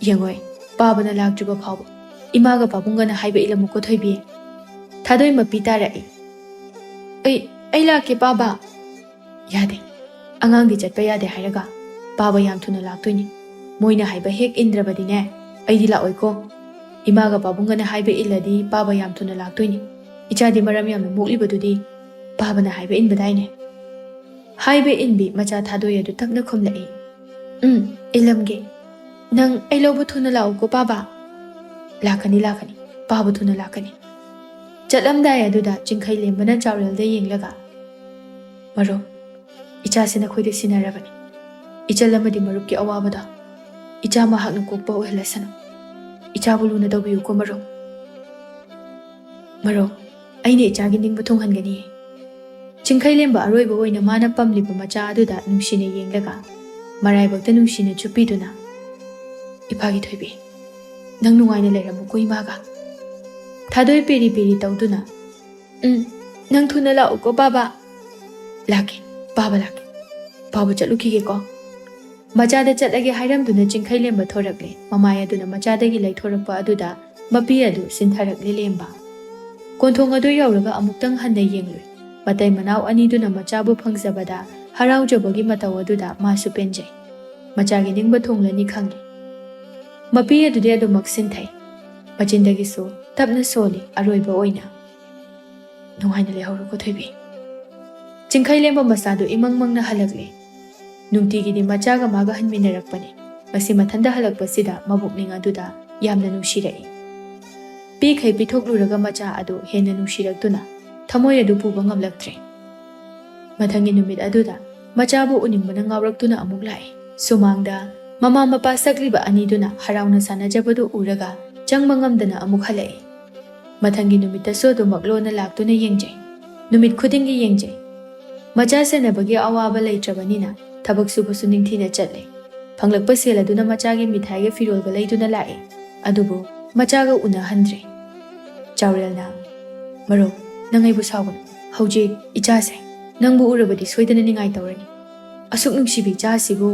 ꯌꯦꯡꯉꯣꯏ, ꯄꯥꯕꯅ ꯂꯥꯛꯇ꯭ꯔꯤꯕ ꯐꯥꯎꯕ ꯏꯃꯥꯒ ꯄꯥꯕꯨꯡꯒꯅ ꯍꯥꯏꯕ ꯏꯜꯂꯝꯃꯨꯀꯣ ꯊꯣꯏꯕꯤ꯫" ꯊꯥꯗꯣꯏ ꯃꯄꯤ ꯇꯥꯔꯛꯏ꯫ "ꯑꯩ, ꯑꯩ ꯂꯥꯛꯀꯦ ꯄꯥꯕ꯫" "ꯌꯥꯗꯦ, ꯑꯉꯥꯡꯗꯤ ꯆꯠꯄ ꯌꯥꯗꯦ ꯍꯥꯏꯔꯒ ꯄꯥꯕ ꯌꯥꯝ ꯊꯨꯅ ꯂꯥꯛꯇꯣꯏꯅꯤ꯫ ꯃꯣꯏꯅ ꯍꯥꯏꯕ ꯍꯦꯛ ꯏꯟꯗ꯭ꯔꯕꯗꯤꯅꯦ, ꯑꯩꯗꯤ ꯂꯥꯛꯑꯣꯏꯀꯣ꯫ ꯏꯃꯥꯒ ꯄꯥꯕꯨꯡꯒꯅ ꯍꯥꯏꯕ ꯏꯜꯂꯗꯤ ꯄꯥꯕ ꯌꯥꯝ ꯊꯨꯅ ꯂꯥꯛꯇꯣꯏꯅꯤ꯫ ꯏꯆꯥꯗꯤ ꯃꯔꯝ ꯌꯥꯝꯅ ꯃꯣꯛꯂꯤꯕꯗꯨꯗꯤ ꯄꯥꯕꯅ ꯍꯥꯏꯕ ꯏꯟꯕꯗꯥꯏꯅꯦ꯫" ꯍꯥꯏꯕ ꯏꯟꯕꯤ ꯃꯆꯥ ꯊꯥꯗꯣꯏ ꯑꯗꯨ ꯇꯞꯅ ꯈꯨꯝꯂꯛꯏ꯫ "ꯎꯝ, ꯏꯜꯂꯝꯒꯦ꯫ ꯅꯪ ꯑꯩ ꯂꯧꯕ ꯊꯨꯅ ꯂꯥꯛꯎꯀꯣ ꯄꯥꯕ꯫" "ꯂꯥꯛꯀꯅꯤ, ꯂꯥꯛꯀꯅꯤ, ꯄꯥꯕ ꯊꯨꯅ ꯂꯥꯛꯀꯅꯤ꯫" ꯆꯠꯂꯝꯗꯥꯏ ꯑꯗꯨꯗ ꯆꯤꯡꯈꯩ ꯂꯦꯝꯕꯅ ꯆꯥꯎꯔꯦꯜꯗ ꯌꯦꯡꯂꯒ, "ꯃꯔꯨꯞ, ꯏꯆꯥꯁꯤ ꯅꯈꯣꯏꯗ ꯁꯤꯟꯅꯔꯕꯅꯤ꯫ ꯏꯆꯜ ꯑꯃꯗꯤ ꯃꯔꯨꯞꯀꯤ ꯑꯋꯥꯕꯗꯣ ꯏꯆꯥ ꯃꯍꯥꯛꯅ ꯀꯣꯛꯄ ꯑꯣꯏꯍꯜꯂꯁꯅꯨ꯫ ꯏꯆꯥꯕꯨ ꯂꯨꯅ ꯇꯧꯕꯤꯌꯨꯀꯣ ꯃꯔꯨꯞ꯫" "ꯃꯔꯨꯞ, ꯑꯩꯅ ꯏꯆꯥꯒꯤ ꯅꯤꯡꯕ ꯊꯨꯡꯍꯟꯒꯅꯤ꯫" ꯆꯤꯡꯈꯩ ꯂꯦꯝꯕ ꯑꯔꯣꯏꯕ ꯑꯣꯏꯅ ꯃꯥꯅ ꯄꯝꯂꯤꯕ ꯃꯆꯥ ꯑꯗꯨꯗ ꯅꯨꯡꯁꯤꯅ ꯌꯦꯡꯂꯒ, ꯃꯔꯥꯏꯕꯛꯇ ꯅꯨꯡꯁꯤꯅ ꯆꯨꯞꯄꯤꯗꯨꯅ, "ꯏꯄꯥꯒꯤ ꯊꯣꯏꯕꯤ, ꯅꯪ ꯅꯨꯡꯉꯥꯏꯅ ꯂꯩꯔꯝꯃꯨꯀꯣ ꯏꯃꯥꯒ꯫" ꯊꯥꯗꯣꯏ ꯄꯦꯔꯤ ꯄꯦꯔꯤ ꯇꯧꯗꯨꯅ, "ꯎꯝ, ꯅꯪ ꯊꯨꯅ ꯂꯥꯛꯎꯀꯣ ꯄꯥꯕ꯫" "ꯂꯥꯛꯀꯦ, ꯄꯥꯕ ꯂꯥꯛꯀꯦ꯫ ꯄꯥꯕ ꯆꯠꯂꯨꯈꯤꯒꯦꯀꯣ꯫" ꯃꯆꯥꯗ ꯆꯠꯂꯒꯦ ꯍꯥꯏꯔꯝꯗꯨꯅ ꯆꯤꯡꯈꯩ ꯂꯦꯝꯕ ꯊꯣꯔꯛꯂꯦ꯫ ꯃꯃꯥꯏ ꯑꯗꯨꯅ ꯃꯆꯥꯗꯒꯤ ꯂꯩꯊꯣꯔꯛꯄ ꯑꯗꯨꯗ ꯃꯄꯤ ꯑꯗꯨ ꯁꯤꯟꯊꯔꯛꯂꯦ ꯂꯦꯝꯕ꯫ ꯀꯣꯟꯊꯣꯡ ꯑꯗꯨ ꯌꯧꯔꯒ ꯑꯃꯨꯛꯇꯪ ꯍꯟꯅ ꯌꯦꯡꯂꯨꯏ꯫ ꯃꯇꯩ ꯃꯅꯥꯎ ꯑꯅꯤꯗꯨꯅ ꯃꯆꯥꯕꯨ ꯐꯪꯖꯕꯗ ꯍꯔꯥꯎꯖꯕꯒꯤ ꯃꯇꯧ ꯑꯗꯨꯗ ꯃꯥꯁꯨ ꯄꯦꯟꯖꯩ꯫ ꯃꯆꯥꯒꯤ ꯅꯤꯡꯕ ꯊꯨꯡꯂꯅꯤ ꯈꯪꯏ꯫ ꯃꯄꯤ ꯑꯗꯨꯗꯤ ꯑꯗꯨꯃꯛ ꯁꯤꯟꯊꯩ꯫ ꯃꯆꯤꯟꯗꯒꯤꯁꯨ ꯇꯞꯅ ꯁꯣꯜꯂꯤ ꯑꯔꯣꯏꯕ ꯑꯣꯏꯅ, "ꯅꯨꯡꯉꯥꯏꯅ ꯂꯩꯍꯧꯔꯣꯀꯣ ꯊꯣꯏꯕꯤ꯫" ꯆꯤꯡꯈꯩ ꯂꯦꯝꯕ ꯃꯆꯥꯗꯨ ꯏꯃꯪ ꯃꯪꯅ ꯍꯜꯂꯛꯂꯦ꯫ ꯅꯨꯡꯇꯤꯒꯤꯗꯤ ꯃꯆꯥꯒ ꯃꯥꯒ ꯍꯟꯃꯤꯟꯅꯔꯛꯄꯅꯤ꯫ ꯉꯁꯤ ꯃꯊꯟꯇ ꯍꯜꯂꯛꯄꯁꯤꯗ ꯃꯕꯨꯛꯅꯤꯡ ꯑꯗꯨꯗ ꯌꯥꯝꯅ ꯅꯨꯡꯁꯤꯔꯛꯏ꯫ ꯄꯤꯈꯩ ꯄꯤꯊꯣꯛꯂꯨꯔꯒ ꯃꯆꯥ ꯑꯗꯨ ꯍꯦꯟꯅ ꯅꯨꯡꯁꯤꯔꯛꯇꯨꯅ ꯊꯃꯣꯏ ꯑꯗꯨ ꯄꯨꯕ ꯉꯝꯂꯛꯇ꯭ꯔꯦ꯫ ꯃꯊꯪꯒꯤ ꯅꯨꯃꯤꯠ ꯑꯗꯨꯗ ꯃꯆꯥꯕꯨ ꯎꯅꯤꯡꯕꯅ ꯉꯥꯎꯔꯛꯇꯨꯅ ꯑꯃꯨꯛ ꯂꯥꯛꯏ꯫ ꯁꯨꯃꯥꯡꯗ ꯃꯃꯥ ꯃꯄꯥ ꯁꯛꯂꯤꯕ ꯑꯅꯤꯗꯨꯅ ꯍꯔꯥꯎꯅ ꯁꯥꯟꯅꯖꯕꯗꯨ ꯎꯔꯒ ꯆꯪꯕ ꯉꯝꯗꯅ ꯑꯃꯨꯛ ꯍꯜꯂꯛꯏ꯫ ꯃꯊꯪꯒꯤ ꯅꯨꯃꯤꯠꯇꯁꯨ ꯑꯗꯨꯃꯛ ꯂꯣꯟꯅ ꯂꯥꯛꯇꯨꯅ ꯌꯦꯡꯖꯩ꯫ ꯅꯨꯃꯤꯠ ꯈꯨꯗꯤꯡꯒꯤ ꯌꯦꯡꯖꯩ꯫ ꯃꯆꯥ ꯁꯦꯟꯅꯕꯒꯤ ꯑꯋꯥꯕ ꯂꯩꯇ꯭ꯔꯕꯅꯤꯅ ꯊꯕꯛ ꯁꯨꯕꯁꯨ ꯅꯤꯡꯊꯤꯅ ꯆꯠꯂꯦ꯫ ꯐꯪꯂꯛꯄ ꯁꯦꯜ ꯑꯗꯨꯅ ꯃꯆꯥꯒꯤ ꯃꯤꯊꯥꯏꯒ ꯐꯤꯔꯣꯜꯒ ꯂꯩꯗꯨꯅ ꯂꯥꯛꯑꯦ꯫ ꯑꯗꯨꯕꯨ ꯃꯆꯥꯒ ꯎꯅꯍꯟꯗ꯭ꯔꯦ꯫ ꯆꯥꯎꯔꯦꯜꯅ, "ꯃꯔꯨꯞ, ꯅꯪ ꯑꯩꯕꯨ ꯁꯥꯎꯒꯅꯨ꯫ ꯍꯧꯖꯤꯛ ꯏꯆꯥꯁꯦ ꯅꯪꯕꯨ ꯎꯔꯕꯗꯤ ꯁꯣꯏꯗꯅ ꯅꯤꯡꯉꯥꯏ ꯇꯧꯔꯅꯤ꯫ ꯑꯁꯨꯛ ꯅꯨꯡꯁꯤꯕ ꯏꯆꯥ ꯑꯁꯤꯕꯨ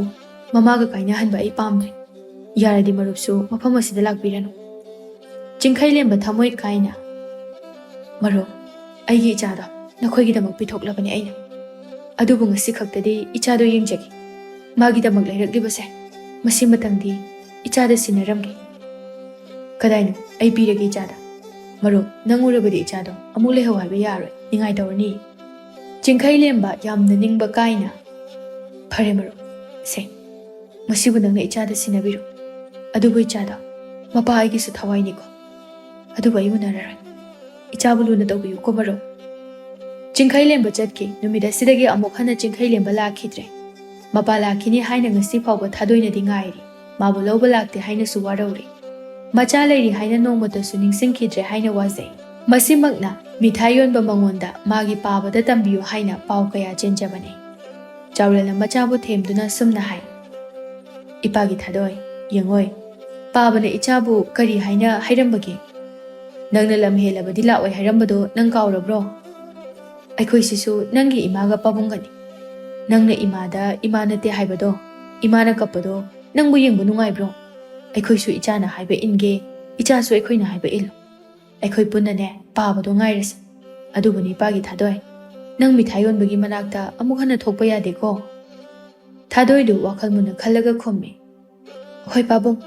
ꯃꯃꯥꯒ ꯀꯥꯏꯅꯍꯟꯕ ꯑꯩ ꯄꯥꯝꯗ꯭ꯔꯦ꯫ ꯌꯥꯔꯗꯤ ꯃꯔꯨꯞꯁꯨ ꯃꯐꯝ ꯑꯁꯤꯗ ꯂꯥꯛꯄꯤꯔꯅꯨ꯫" ꯆꯤꯡꯈꯩꯂꯦꯝꯕ ꯊꯃꯣꯏ ꯀꯥꯏꯅ, "ꯃꯔꯨꯞ, ꯑꯩꯒꯤ ꯏꯆꯥꯗꯣ ꯅꯈꯣꯏꯒꯤꯗꯃꯛ ꯄꯤꯊꯣꯛꯂꯕꯅꯤ ꯑꯩꯅ꯫ ꯑꯗꯨꯕꯨ ꯉꯁꯤ ꯈꯛꯇꯗꯤ ꯏꯆꯥꯗꯣ ꯌꯦꯡꯖꯒꯦ꯫ ꯃꯥꯒꯤꯗꯃꯛ ꯂꯩꯔꯛꯂꯤꯕꯁꯦ ꯃꯁꯤꯃꯇꯪꯗꯤ ꯏꯆꯥꯗ ꯁꯤꯟꯅꯔꯝꯒꯦ꯫" "ꯀꯗꯥꯏꯅꯣ? ꯑꯩ ꯄꯤꯔꯒꯦ ꯏꯆꯥꯗ꯫" "ꯃꯔꯨꯞ, ꯅꯪ ꯎꯔꯕꯗꯤ ꯏꯆꯥꯗꯣ ꯑꯃꯨꯛ ꯂꯩꯍꯧ ꯍꯥꯏꯕ ꯌꯥꯔꯣꯏ, ꯅꯤꯡꯉꯥꯏ ꯇꯧꯔꯅꯤ꯫" ꯆꯤꯡꯈꯩꯂꯦꯝꯕ ꯌꯥꯝꯅ ꯅꯤꯡꯕ ꯀꯥꯏꯅ, "ꯐꯔꯦ ꯃꯔꯨꯞ, ꯁꯦ, ꯃꯁꯤꯕꯨ ꯅꯪꯅ ꯏꯆꯥꯗ ꯁꯤꯟꯅꯕꯤꯔꯣ꯫ ꯑꯗꯨꯕꯨ ꯏꯆꯥꯗꯣ, ꯃꯄꯥ ꯑꯩꯒꯤꯁꯨ ꯊꯋꯥꯏꯅꯤꯀꯣ꯫ ꯑꯗꯨꯕꯨ ꯑꯩ ꯎꯅꯔꯔꯣꯏ꯫ ꯏꯆꯥꯕꯨ ꯂꯨꯅ ꯇꯧꯕꯤꯌꯨꯀꯣ ꯃꯔꯨꯞ꯫" ꯆꯤꯡꯈꯩꯂꯦꯝꯕ ꯆꯠꯈꯤ꯫ ꯅꯨꯃꯤꯠ ꯑꯁꯤꯗꯒꯤ ꯑꯃꯨꯛ ꯍꯟꯅ ꯆꯤꯡꯈꯩꯂꯦꯝꯕ ꯂꯥꯛꯈꯤꯗ꯭ꯔꯦ꯫ ꯃꯄꯥ ꯂꯥꯛꯈꯤꯅꯤ ꯍꯥꯏꯅ ꯉꯁꯤ ꯐꯥꯎꯕ ꯊꯥꯗꯣꯏꯅꯗꯤ ꯉꯥꯏꯔꯤ꯫ ꯃꯥꯕꯨ ꯂꯧꯕ ꯂꯥꯛꯇꯦ ꯍꯥꯏꯅꯁꯨ ꯋꯥꯔꯧꯔꯤ꯫ ꯃꯆꯥ ꯂꯩꯔꯤ ꯍꯥꯏꯅ ꯅꯣꯡꯃꯇꯁꯨ ꯅꯤꯡꯁꯤꯡꯈꯤꯗ꯭ꯔꯦ ꯍꯥꯏꯅ ꯋꯥꯖꯩ꯫ ꯃꯁꯤꯃꯛꯅ ꯃꯤꯊꯥꯏ ꯌꯣꯟꯕ ꯃꯉꯣꯟꯗ ꯃꯥꯒꯤ ꯄꯥꯕꯗ ꯇꯝꯕꯤꯌꯨ ꯍꯥꯏꯅ ꯄꯥꯎ ꯀꯌꯥ ꯆꯦꯟꯖꯕꯅꯤ꯫ ꯆꯥꯎꯔꯦꯜꯅ ꯃꯆꯥꯕꯨ ꯊꯦꯝꯗꯨꯅ ꯁꯨꯝꯅ ꯍꯥꯏ, "ꯏꯄꯥꯒꯤ ꯊꯥꯗꯣꯏ, ꯌꯦꯡꯉꯣꯏ, ꯄꯥꯕꯅ ꯏꯆꯥꯕꯨ ꯀꯔꯤ ꯍꯥꯏꯅ ꯍꯥꯏꯔꯝꯕꯒꯦ? ꯅꯪꯅ ꯂꯝ ꯍꯦꯜꯂꯕꯗꯤ ꯂꯥꯛꯑꯣꯏ ꯍꯥꯏꯔꯝꯕꯗꯣ ꯅꯪ ꯀꯥꯎꯔꯕ꯭ꯔꯣ? ꯑꯩꯈꯣꯏꯁꯤꯁꯨ ꯅꯪꯒꯤ ꯏꯃꯥꯒ ꯄꯥꯕꯨꯡꯒꯅꯤ꯫ ꯅꯪꯅ ꯏꯃꯥꯗ ꯏꯃꯥ ꯅꯠꯇꯦ ꯍꯥꯏꯕꯗꯣ, ꯏꯃꯥꯅ ꯀꯞꯄꯗꯣ ꯅꯪꯕꯨ ꯌꯦꯡꯕ ꯅꯨꯡꯉꯥꯏꯕ꯭ꯔꯣ? ꯑꯩꯈꯣꯏꯁꯨ ꯏꯆꯥꯅ ꯍꯥꯏꯕ ꯏꯟꯒꯦ, ꯏꯆꯥꯁꯨ ꯑꯩꯈꯣꯏꯅ ꯍꯥꯏꯕ ꯏꯜꯂꯨ꯫ ꯑꯩꯈꯣꯏ ꯄꯨꯟꯅꯅꯦ ꯄꯥꯕꯗꯣ ꯉꯥꯏꯔꯁꯤ꯫ ꯑꯗꯨꯕꯨꯅꯤ ꯏꯄꯥꯒꯤ ꯊꯥꯗꯣꯏ, ꯅꯪ ꯃꯤꯊꯥꯏ ꯌꯣꯟꯕꯒꯤ ꯃꯅꯥꯛꯇ ꯑꯃꯨꯛ ꯍꯟꯅ ꯊꯣꯛꯄ ꯌꯥꯗꯦꯀꯣ?" ꯊꯥꯗꯣꯏꯗꯨ ꯋꯥꯈꯜ ꯃꯨꯟꯅ ꯈꯜꯂꯒ ꯈꯨꯝꯃꯤ, "ꯍꯣꯏ ꯄꯥꯕꯨꯡ꯫"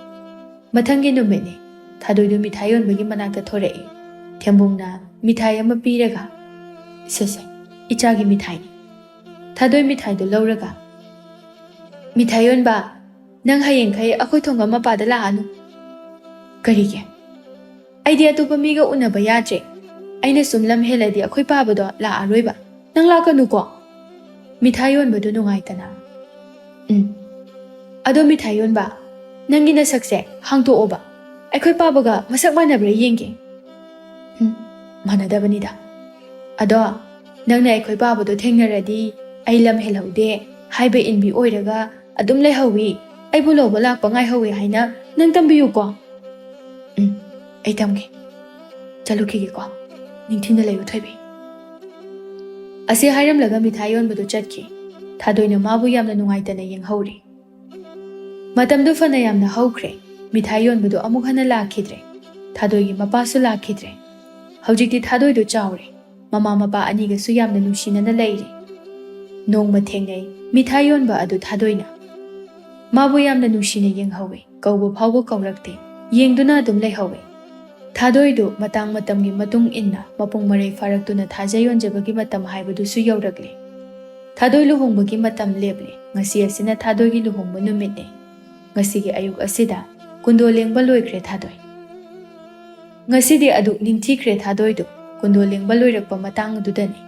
ꯃꯊꯪꯒꯤ ꯅꯨꯃꯤꯠꯅꯤ꯫ ꯊꯥꯗꯣꯏꯗꯨ ꯃꯤꯊꯥꯏ ꯌꯣꯟꯕꯒꯤ ꯃꯅꯥꯛꯇ ꯊꯣꯔꯛꯏ꯫ ꯊꯦꯝꯕꯨꯡꯅ ꯃꯤꯊꯥꯏ ꯑꯃ ꯄꯤꯔꯒ, "ꯁꯦ ꯁꯦ, ꯏꯆꯥꯒꯤ ꯃꯤꯊꯥꯏꯅꯤ꯫" ꯊꯥꯗꯣꯏ ꯃꯤꯊꯥꯏꯗꯨ ꯂꯧꯔꯒ, "ꯃꯤꯊꯥꯏ ꯌꯣꯟꯕ, ꯅꯪ ꯍꯌꯦꯡꯈꯩ ꯑꯩꯈꯣꯏ ꯊꯣꯡꯒ ꯃꯄꯥꯗ ꯂꯥꯛꯑꯅꯨ꯫" "ꯀꯔꯤꯒꯤ?" "ꯑꯩꯗꯤ ꯑꯇꯣꯞꯄ ꯃꯤꯒ ꯎꯅꯕ ꯌꯥꯗ꯭ꯔꯦ꯫ ꯑꯩꯅ ꯁꯨꯝ ꯂꯝ ꯍꯦꯜꯂꯗꯤ ꯑꯩꯈꯣꯏ ꯄꯥꯕꯗꯣ ꯂꯥꯛꯑꯔꯣꯏꯕ꯫ ꯅꯪ ꯂꯥꯛꯀꯅꯨꯀꯣ꯫" ꯃꯤꯊꯥꯏ ꯌꯣꯟꯕꯗꯨ ꯅꯨꯡꯉꯥꯏꯇꯅ, "ꯎꯝ꯫ ꯑꯗꯣ ꯃꯤꯊꯥꯏ ꯌꯣꯟꯕ, ꯅꯪꯒꯤ ꯅꯁꯛꯁꯦ ꯍꯥꯡꯗꯣꯛꯑꯣꯕ꯫ ꯑꯩꯈꯣꯏ ꯄꯥꯕꯒ ꯃꯁꯛ ꯃꯥꯟꯅꯕ꯭ꯔꯥ ꯌꯦꯡꯒꯦ꯫" ꯎꯝ, ꯃꯥꯟꯅꯗꯕꯅꯤꯗ꯫ ꯑꯗꯣ ꯅꯪꯅ ꯑꯩꯈꯣꯏ ꯄꯥꯕꯗꯣ ꯊꯦꯡꯅꯔꯗꯤ "ꯑꯩ ꯂꯝ ꯍꯦꯜꯍꯧꯗꯦ" ꯍꯥꯏꯕ ꯏꯟꯕꯤ ꯑꯣꯏꯔꯒ ꯑꯗꯨꯝ ꯂꯩꯍꯧꯋꯤ, "ꯑꯩꯕꯨ ꯂꯧꯕ ꯂꯥꯛꯄ ꯉꯥꯏꯍꯧꯋꯤ" ꯍꯥꯏꯅ ꯅꯪ ꯇꯝꯕꯤꯌꯨꯀꯣ꯫ ꯎꯝ, ꯑꯩ ꯇꯝꯒꯦ꯫ ꯆꯠꯂꯨꯈꯤꯒꯦꯀꯣ꯫ ꯅꯤꯡꯊꯤꯅ ꯂꯩꯌꯨ, ꯊꯣꯏꯕꯤ꯫ ꯑꯁꯤ ꯍꯥꯏꯔꯝꯂꯒ ꯃꯤꯊꯥꯏ ꯌꯣꯟꯕꯗꯨ ꯆꯠꯈꯤ꯫ ꯊꯥꯗꯣꯏꯅ ꯃꯥꯕꯨ ꯌꯥꯝꯅ ꯅꯨꯡꯉꯥꯏꯇꯅ ꯌꯦꯡꯍꯧꯔꯤ꯫ ꯃꯇꯝꯗꯨ ꯐꯅ ꯌꯥꯝꯅ ꯍꯧꯈ꯭ꯔꯦ꯫ ꯃꯤꯊꯥꯏ ꯌꯣꯟꯕꯗꯨ ꯑꯃꯨꯛ ꯍꯟꯅ ꯂꯥꯛꯈꯤꯗ꯭ꯔꯦ꯫ ꯊꯥꯗꯣꯏꯒꯤ ꯃꯄꯥꯁꯨ ꯂꯥꯛꯈꯤꯗ꯭ꯔꯦ꯫ ꯍꯧꯖꯤꯛꯇꯤ ꯊꯥꯗꯣꯏꯗꯨ ꯆꯥꯎꯔꯦ꯫ ꯃꯃꯥ ꯃꯄꯥ ꯑꯅꯤꯒꯁꯨ ꯌꯥꯝꯅ ꯅꯨꯡꯁꯤꯅꯅ ꯂꯩꯔꯦ꯫ ꯅꯣꯡꯃ ꯊꯦꯡꯅꯩ ꯃꯤꯊꯥꯏ ꯌꯣꯟꯕ ꯑꯗꯨ ꯊꯥꯗꯣꯏꯅ꯫ ꯃꯥꯕꯨ ꯌꯥꯝꯅ ꯅꯨꯡꯁꯤꯅ ꯌꯦꯡꯍꯧꯋꯤ꯫ ꯀꯧꯕ ꯐꯥꯎꯕ ꯀꯧꯔꯛꯇꯦ꯫ ꯌꯦꯡꯗꯨꯅ ꯑꯗꯨꯝ ꯂꯩꯍꯧꯋꯤ꯫ ꯊꯥꯗꯣꯏꯗꯨ ꯃꯇꯥꯡ ꯃꯇꯝꯒꯤ ꯃꯇꯨꯡ ꯏꯟꯅ ꯃꯄꯨꯡ ꯃꯔꯩ ꯐꯥꯔꯛꯇꯨꯅ ꯊꯥꯖ ꯌꯣꯟꯖꯕꯒꯤ ꯃꯇꯝ ꯍꯥꯏꯕꯗꯨꯁꯨ ꯌꯧꯔꯛꯂꯦ꯫ ꯊꯥꯗꯣꯏ ꯂꯨꯍꯣꯡꯕꯒꯤ ꯃꯇꯝ ꯂꯦꯞꯂꯦ꯫ ꯉꯁꯤ ꯑꯁꯤꯅ ꯊꯥꯗꯣꯏꯒꯤ ꯂꯨꯍꯣꯡꯕ ꯅꯨꯃꯤꯠꯅꯤ꯫ ꯉꯁꯤꯒꯤ ꯑꯌꯨꯛ ꯑꯁꯤꯗ ꯀꯨꯟꯗꯣ ꯂꯦꯡꯕ ꯂꯣꯏꯈ꯭ꯔꯦ ꯊꯥꯗꯣꯏ꯫ ꯉꯁꯤꯗꯤ ꯑꯗꯨꯛ ꯅꯤꯡꯊꯤꯈ꯭ꯔꯦ ꯊꯥꯗꯣꯏꯗꯨ꯫ ꯀꯨꯟꯗꯣ ꯂꯦꯡꯕ ꯂꯣꯏꯔꯛꯄ ꯃꯇꯥꯡ ꯑꯗꯨꯗꯅꯤ꯫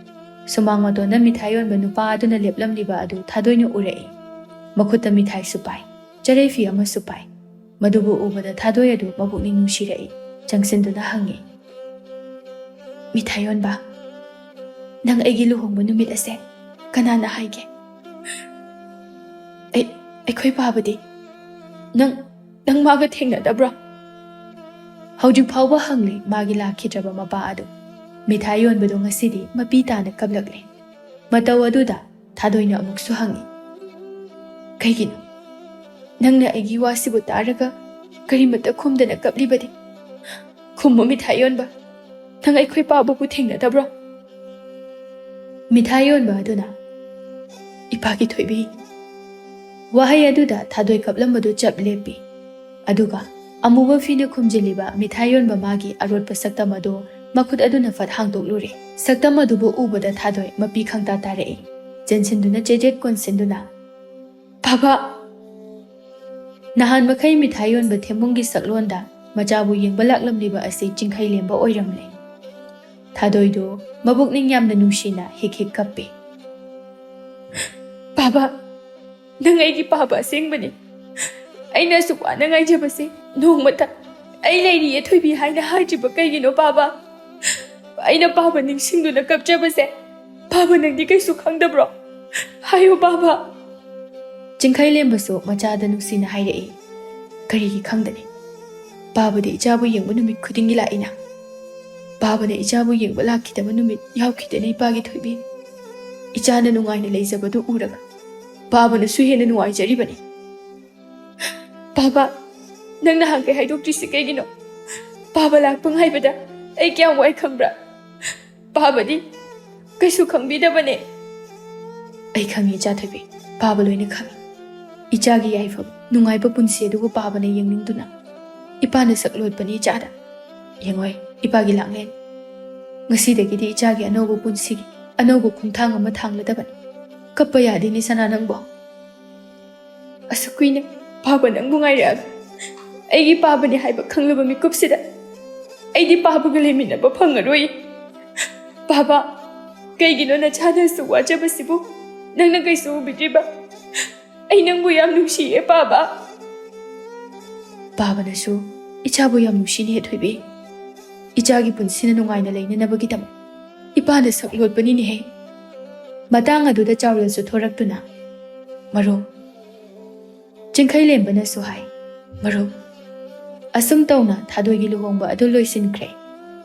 ꯁꯨꯃꯥꯡ ꯃꯇꯣꯟꯗ ꯃꯤꯊꯥꯏ ꯌꯣꯟꯕ ꯅꯨꯄꯥ ꯑꯗꯨꯅ ꯂꯦꯞꯂꯝꯂꯤꯕ ꯑꯗꯨ ꯊꯥꯗꯣꯏꯅ ꯎꯔꯛꯏ꯫ ꯃꯈꯨꯠꯇ ꯃꯤꯊꯥꯏꯁꯨ ꯄꯥꯏ, ꯆꯔꯩꯐꯤ ꯑꯃꯁꯨ ꯄꯥꯏ꯫ ꯃꯗꯨꯕꯨ ꯎꯕꯗ ꯊꯥꯗꯣꯏ ꯑꯗꯨ ꯃꯄꯨꯛꯅꯤꯡ ꯅꯨꯡꯁꯤꯔꯛꯏ꯫ ꯆꯪꯁꯤꯟꯗꯨꯅ ꯍꯪꯉꯤ, "ꯃꯤꯊꯥꯏ ꯌꯣꯟꯕ, ꯅꯪ ꯑꯩꯒꯤ ꯂꯨꯍꯣꯡꯕ ꯅꯨꯃꯤꯠ ꯑꯁꯦ ꯀꯅꯥꯅ ꯍꯥꯏꯒꯦ? ꯑꯩ, ꯑꯩꯈꯣꯏ ꯄꯥꯕꯗꯤ ꯅꯪ, ꯅꯪ ꯃꯥꯒ ꯊꯦꯡꯅꯗꯕ꯭ꯔꯣ?" ꯍꯧꯖꯤꯛ ꯐꯥꯎꯕ ꯍꯪꯂꯤ ꯃꯥꯒꯤ ꯂꯥꯛꯈꯤꯗ꯭ꯔꯕ ꯃꯄꯥ ꯑꯗꯨ꯫ ꯃꯤꯊꯥꯏ ꯌꯣꯟꯕꯗꯣ ꯉꯁꯤꯗꯤ ꯃꯄꯤ ꯇꯥꯅ ꯀꯞꯂꯛꯂꯦ꯫ ꯃꯇꯧ ꯑꯗꯨꯗ ꯊꯥꯗꯣꯏꯅ ꯑꯃꯨꯛꯁꯨ ꯍꯪꯉꯤ, "ꯀꯩꯒꯤꯅꯣ? ꯅꯪꯅ ꯑꯩꯒꯤ ꯋꯥꯁꯤꯕꯨ ꯇꯥꯔꯒ ꯀꯔꯤꯃꯠꯇ ꯈꯨꯝꯗꯅ ꯀꯞꯂꯤꯕꯗꯤ? ꯈꯨꯝꯃꯨ ꯃꯤꯊꯥꯏ ꯌꯣꯟꯕ, ꯅꯪ ꯑꯩꯈꯣꯏ ꯄꯥꯕꯕꯨ ꯊꯦꯡꯅꯗꯕ꯭ꯔꯣ?" ꯃꯤꯊꯥꯏ ꯌꯣꯟꯕ ꯑꯗꯨꯅ, "ꯏꯄꯥꯒꯤ ꯊꯣꯏꯕꯤ"꯫ ꯋꯥꯍꯩ ꯑꯗꯨꯗ ꯊꯥꯗꯣꯏ ꯀꯞꯂꯝꯕꯗꯨ ꯆꯞ ꯂꯦꯞꯄꯤ꯫ ꯑꯗꯨꯒ ꯑꯃꯨꯕ ꯐꯤꯅ ꯈꯨꯝꯖꯤꯜꯂꯤꯕ ꯃꯤꯊꯥꯏ ꯌꯣꯟꯕ ꯃꯥꯒꯤ ꯑꯔꯣꯠꯄ ꯁꯛꯇꯝ ꯑꯗꯨ ꯃꯈꯨꯠ ꯑꯗꯨꯅ ꯐꯠ ꯍꯥꯡꯗꯣꯛꯂꯨꯔꯦ꯫ ꯁꯛꯇꯝ ꯑꯗꯨꯕꯨ ꯎꯕꯗ ꯊꯥꯗꯣꯏ ꯃꯄꯤ ꯈꯪꯇꯥ ꯇꯥꯔꯛꯏ꯫ ꯆꯦꯟꯁꯤꯟꯗꯨꯅ ꯆꯦꯖꯦꯠ ꯀꯣꯟꯁꯤꯟꯗꯨꯅ, "ꯕꯥꯕꯥ!" ꯅꯍꯥꯟ ꯃꯈꯩ ꯃꯤꯊꯥꯏ ꯌꯣꯟꯕ ꯊꯦꯝꯕꯨꯡꯒꯤ ꯁꯛꯂꯣꯟꯗ ꯃꯆꯥꯕꯨ ꯌꯦꯡꯕ ꯂꯥꯛꯂꯝꯂꯤꯕ ꯑꯁꯤ ꯆꯤꯡꯈꯩ ꯂꯦꯝꯕ ꯑꯣꯏꯔꯝꯂꯦ꯫ ꯊꯥꯗꯣꯏꯗꯨ ꯃꯕꯨꯛꯅꯤꯡ ꯌꯥꯝꯅ ꯅꯨꯡꯁꯤꯅ ꯍꯤꯛ ꯍꯤꯛ ꯀꯞꯄꯤ꯫ "ꯕꯥꯕꯥ, ꯅꯪ ꯑꯩꯒꯤ ꯄꯥꯕ ꯑꯁꯦꯡꯕꯅꯤ꯫ ꯑꯩꯅ ꯑꯁꯨꯛ ꯋꯥꯅ ꯉꯥꯏꯖꯕꯁꯦ ꯅꯣꯡꯃꯇ 'ꯑꯩ ꯂꯩꯔꯤꯌꯦ ꯊꯣꯏꯕꯤ' ꯍꯥꯏꯅ ꯍꯥꯏꯗ꯭ꯔꯤꯕ ꯀꯩꯒꯤꯅꯣ ꯕꯥꯕꯥ?" ꯑꯩꯅ ꯄꯥꯕ ꯅꯤꯡꯁꯤꯡꯗꯨꯅ ꯀꯞꯆꯕꯁꯦ ꯄꯥꯕ ꯅꯪꯗꯤ ꯀꯩꯁꯨ ꯈꯪꯗꯕ꯭ꯔꯣ? ꯍꯥꯏꯌꯨ ꯄꯥꯕ꯫ ꯆꯤꯡꯈꯩꯂꯦꯝꯕꯁꯨ ꯃꯆꯥꯗ ꯅꯨꯡꯁꯤꯅ ꯍꯥꯏꯔꯛꯏ, "ꯀꯔꯤꯒꯤ ꯈꯪꯗꯅꯤ? ꯄꯥꯕꯗꯤ ꯏꯆꯥꯕꯨ ꯌꯦꯡꯕ ꯅꯨꯃꯤꯠ ꯈꯨꯗꯤꯡꯒꯤ ꯂꯥꯛꯏꯅ꯫ ꯄꯥꯕꯅ ꯏꯆꯥꯕꯨ ꯌꯦꯡꯕ ꯂꯥꯛꯈꯤꯗꯕ ꯅꯨꯃꯤꯠ ꯌꯥꯎꯈꯤꯗꯦꯅꯦ ꯏꯄꯥꯒꯤ ꯊꯣꯏꯕꯤ꯫ ꯏꯆꯥꯅ ꯅꯨꯡꯉꯥꯏꯅ ꯂꯩꯖꯕꯗꯨ ꯎꯔꯒ ꯄꯥꯕꯅꯁꯨ ꯍꯦꯟꯅ ꯅꯨꯡꯉꯥꯏꯖꯔꯤꯕꯅꯤ꯫ ꯄꯥꯕ, ꯅꯪ ꯅꯍꯥꯟꯈꯩ ꯍꯥꯏꯗꯣꯛꯇ꯭ꯔꯤꯁꯤ ꯀꯩꯒꯤꯅꯣ? ꯄꯥꯕ ꯂꯥꯛꯄ ꯉꯥꯏꯕꯗ ꯑꯩ ꯀꯌꯥꯝ ꯋꯥꯏ ꯈꯪꯕ꯭ꯔꯥ? ꯄꯥꯕꯗꯤ ꯀꯩꯁꯨ ꯈꯪꯕꯤꯗꯕꯅꯦ꯫" "ꯑꯩ ꯈꯪꯉꯤ ꯏꯆꯥ ꯊꯣꯏꯕꯤ, ꯄꯥꯕ ꯂꯣꯏꯅ ꯈꯪꯉꯤ꯫ ꯏꯆꯥꯒꯤ ꯌꯥꯏꯐꯕ ꯅꯨꯡꯉꯥꯏꯕ ꯄꯨꯟꯁꯤ ꯑꯗꯨꯕꯨ ꯄꯥꯕꯅ ꯌꯦꯡꯅꯤꯡꯗꯨꯅ ꯏꯄꯥꯅ ꯁꯛ ꯂꯣꯠꯄꯅꯤ ꯏꯆꯥꯗ꯫ ꯌꯦꯡꯉꯣꯏ ꯏꯄꯥꯒꯤ ꯂꯥꯡꯂꯦꯟ꯫ ꯉꯁꯤꯗꯒꯤꯗꯤ ꯏꯆꯥꯒꯤ ꯑꯅꯧꯕ ꯄꯨꯟꯁꯤꯒꯤ ꯑꯅꯧꯕ ꯈꯣꯡꯊꯥꯡ ꯑꯃ ꯊꯥꯡꯂꯗꯕꯅꯤ꯫ ꯀꯞꯄ ꯌꯥꯗꯦꯅꯦ ꯁꯅꯥ ꯅꯪꯕꯣ꯫ ꯑꯁꯨꯛ ꯀꯨꯏꯅ ꯄꯥꯕ ꯅꯪꯕꯨ ꯉꯥꯏꯔꯛꯑꯒ ꯑꯩꯒꯤ ꯄꯥꯕꯅꯤ ꯍꯥꯏꯕ ꯈꯪꯂꯕ ꯃꯤꯀꯨꯞꯁꯤꯗ ꯑꯩꯗꯤ ꯄꯥꯕꯒ ꯂꯩꯃꯤꯟꯅꯕ ꯐꯪꯉꯔꯣꯏ꯫ ꯄꯥꯕ, ꯀꯩꯒꯤꯅꯣ ꯅꯆꯥꯅ ꯑꯁꯨꯛ ꯋꯥꯖꯕꯁꯤꯕꯨ ꯅꯪꯅ ꯀꯩꯁꯨ ꯎꯕꯤꯗ꯭ꯔꯤꯕ? ꯑꯩ ꯅꯪꯕꯨ ꯌꯥꯝ ꯅꯨꯡꯁꯤꯌꯦ ꯄꯥꯕ꯫" "ꯄꯥꯕꯅꯁꯨ ꯏꯆꯥꯕꯨ ꯌꯥꯝ ꯅꯨꯡꯁꯤꯅꯦ ꯊꯣꯏꯕꯤ꯫ ꯏꯆꯥꯒꯤ ꯄꯨꯟꯁꯤꯅ ꯅꯨꯡꯉꯥꯏꯅ ꯂꯩꯅꯅꯕꯒꯤꯗꯃꯛ ꯏꯄꯥꯅ ꯁꯛ ꯂꯣꯠꯄꯅꯤꯅꯦꯍꯦ꯫" ꯃꯇꯥꯡ ꯑꯗꯨꯗ ꯆꯥꯎꯔꯦꯜꯁꯨ ꯊꯣꯔꯛꯇꯨꯅ, "ꯃꯔꯨꯞ," ꯆꯤꯡꯈꯩꯂꯦꯝꯕꯅꯁꯨ ꯍꯥꯏ, "ꯃꯔꯨꯞ꯫" ꯑꯁꯨꯝ ꯇꯧꯅ ꯊꯥꯗꯣꯏꯒꯤ ꯂꯨꯍꯣꯡꯕ ꯑꯗꯨ ꯂꯣꯏꯁꯤꯟꯈ꯭ꯔꯦ꯫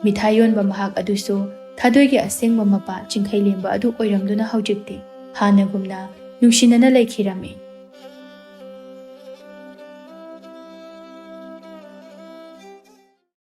ꯃꯤꯊꯥꯏ ꯌꯣꯟꯕ ꯃꯍꯥꯛ ꯑꯗꯨꯁꯨ ꯊꯥꯗꯣꯏꯒꯤ ꯑꯁꯦꯡꯕ ꯃꯄꯥ ꯆꯤꯡꯈꯩꯂꯦꯝꯕ ꯑꯗꯨ ꯑꯣꯏꯔꯝꯗꯨꯅ ꯍꯧꯖꯤꯛꯇꯤ ꯍꯥꯟꯅꯒꯨꯝꯅ ꯅꯨꯡꯁꯤꯅꯅ ꯂꯩꯈꯤꯔꯝꯃꯤ꯫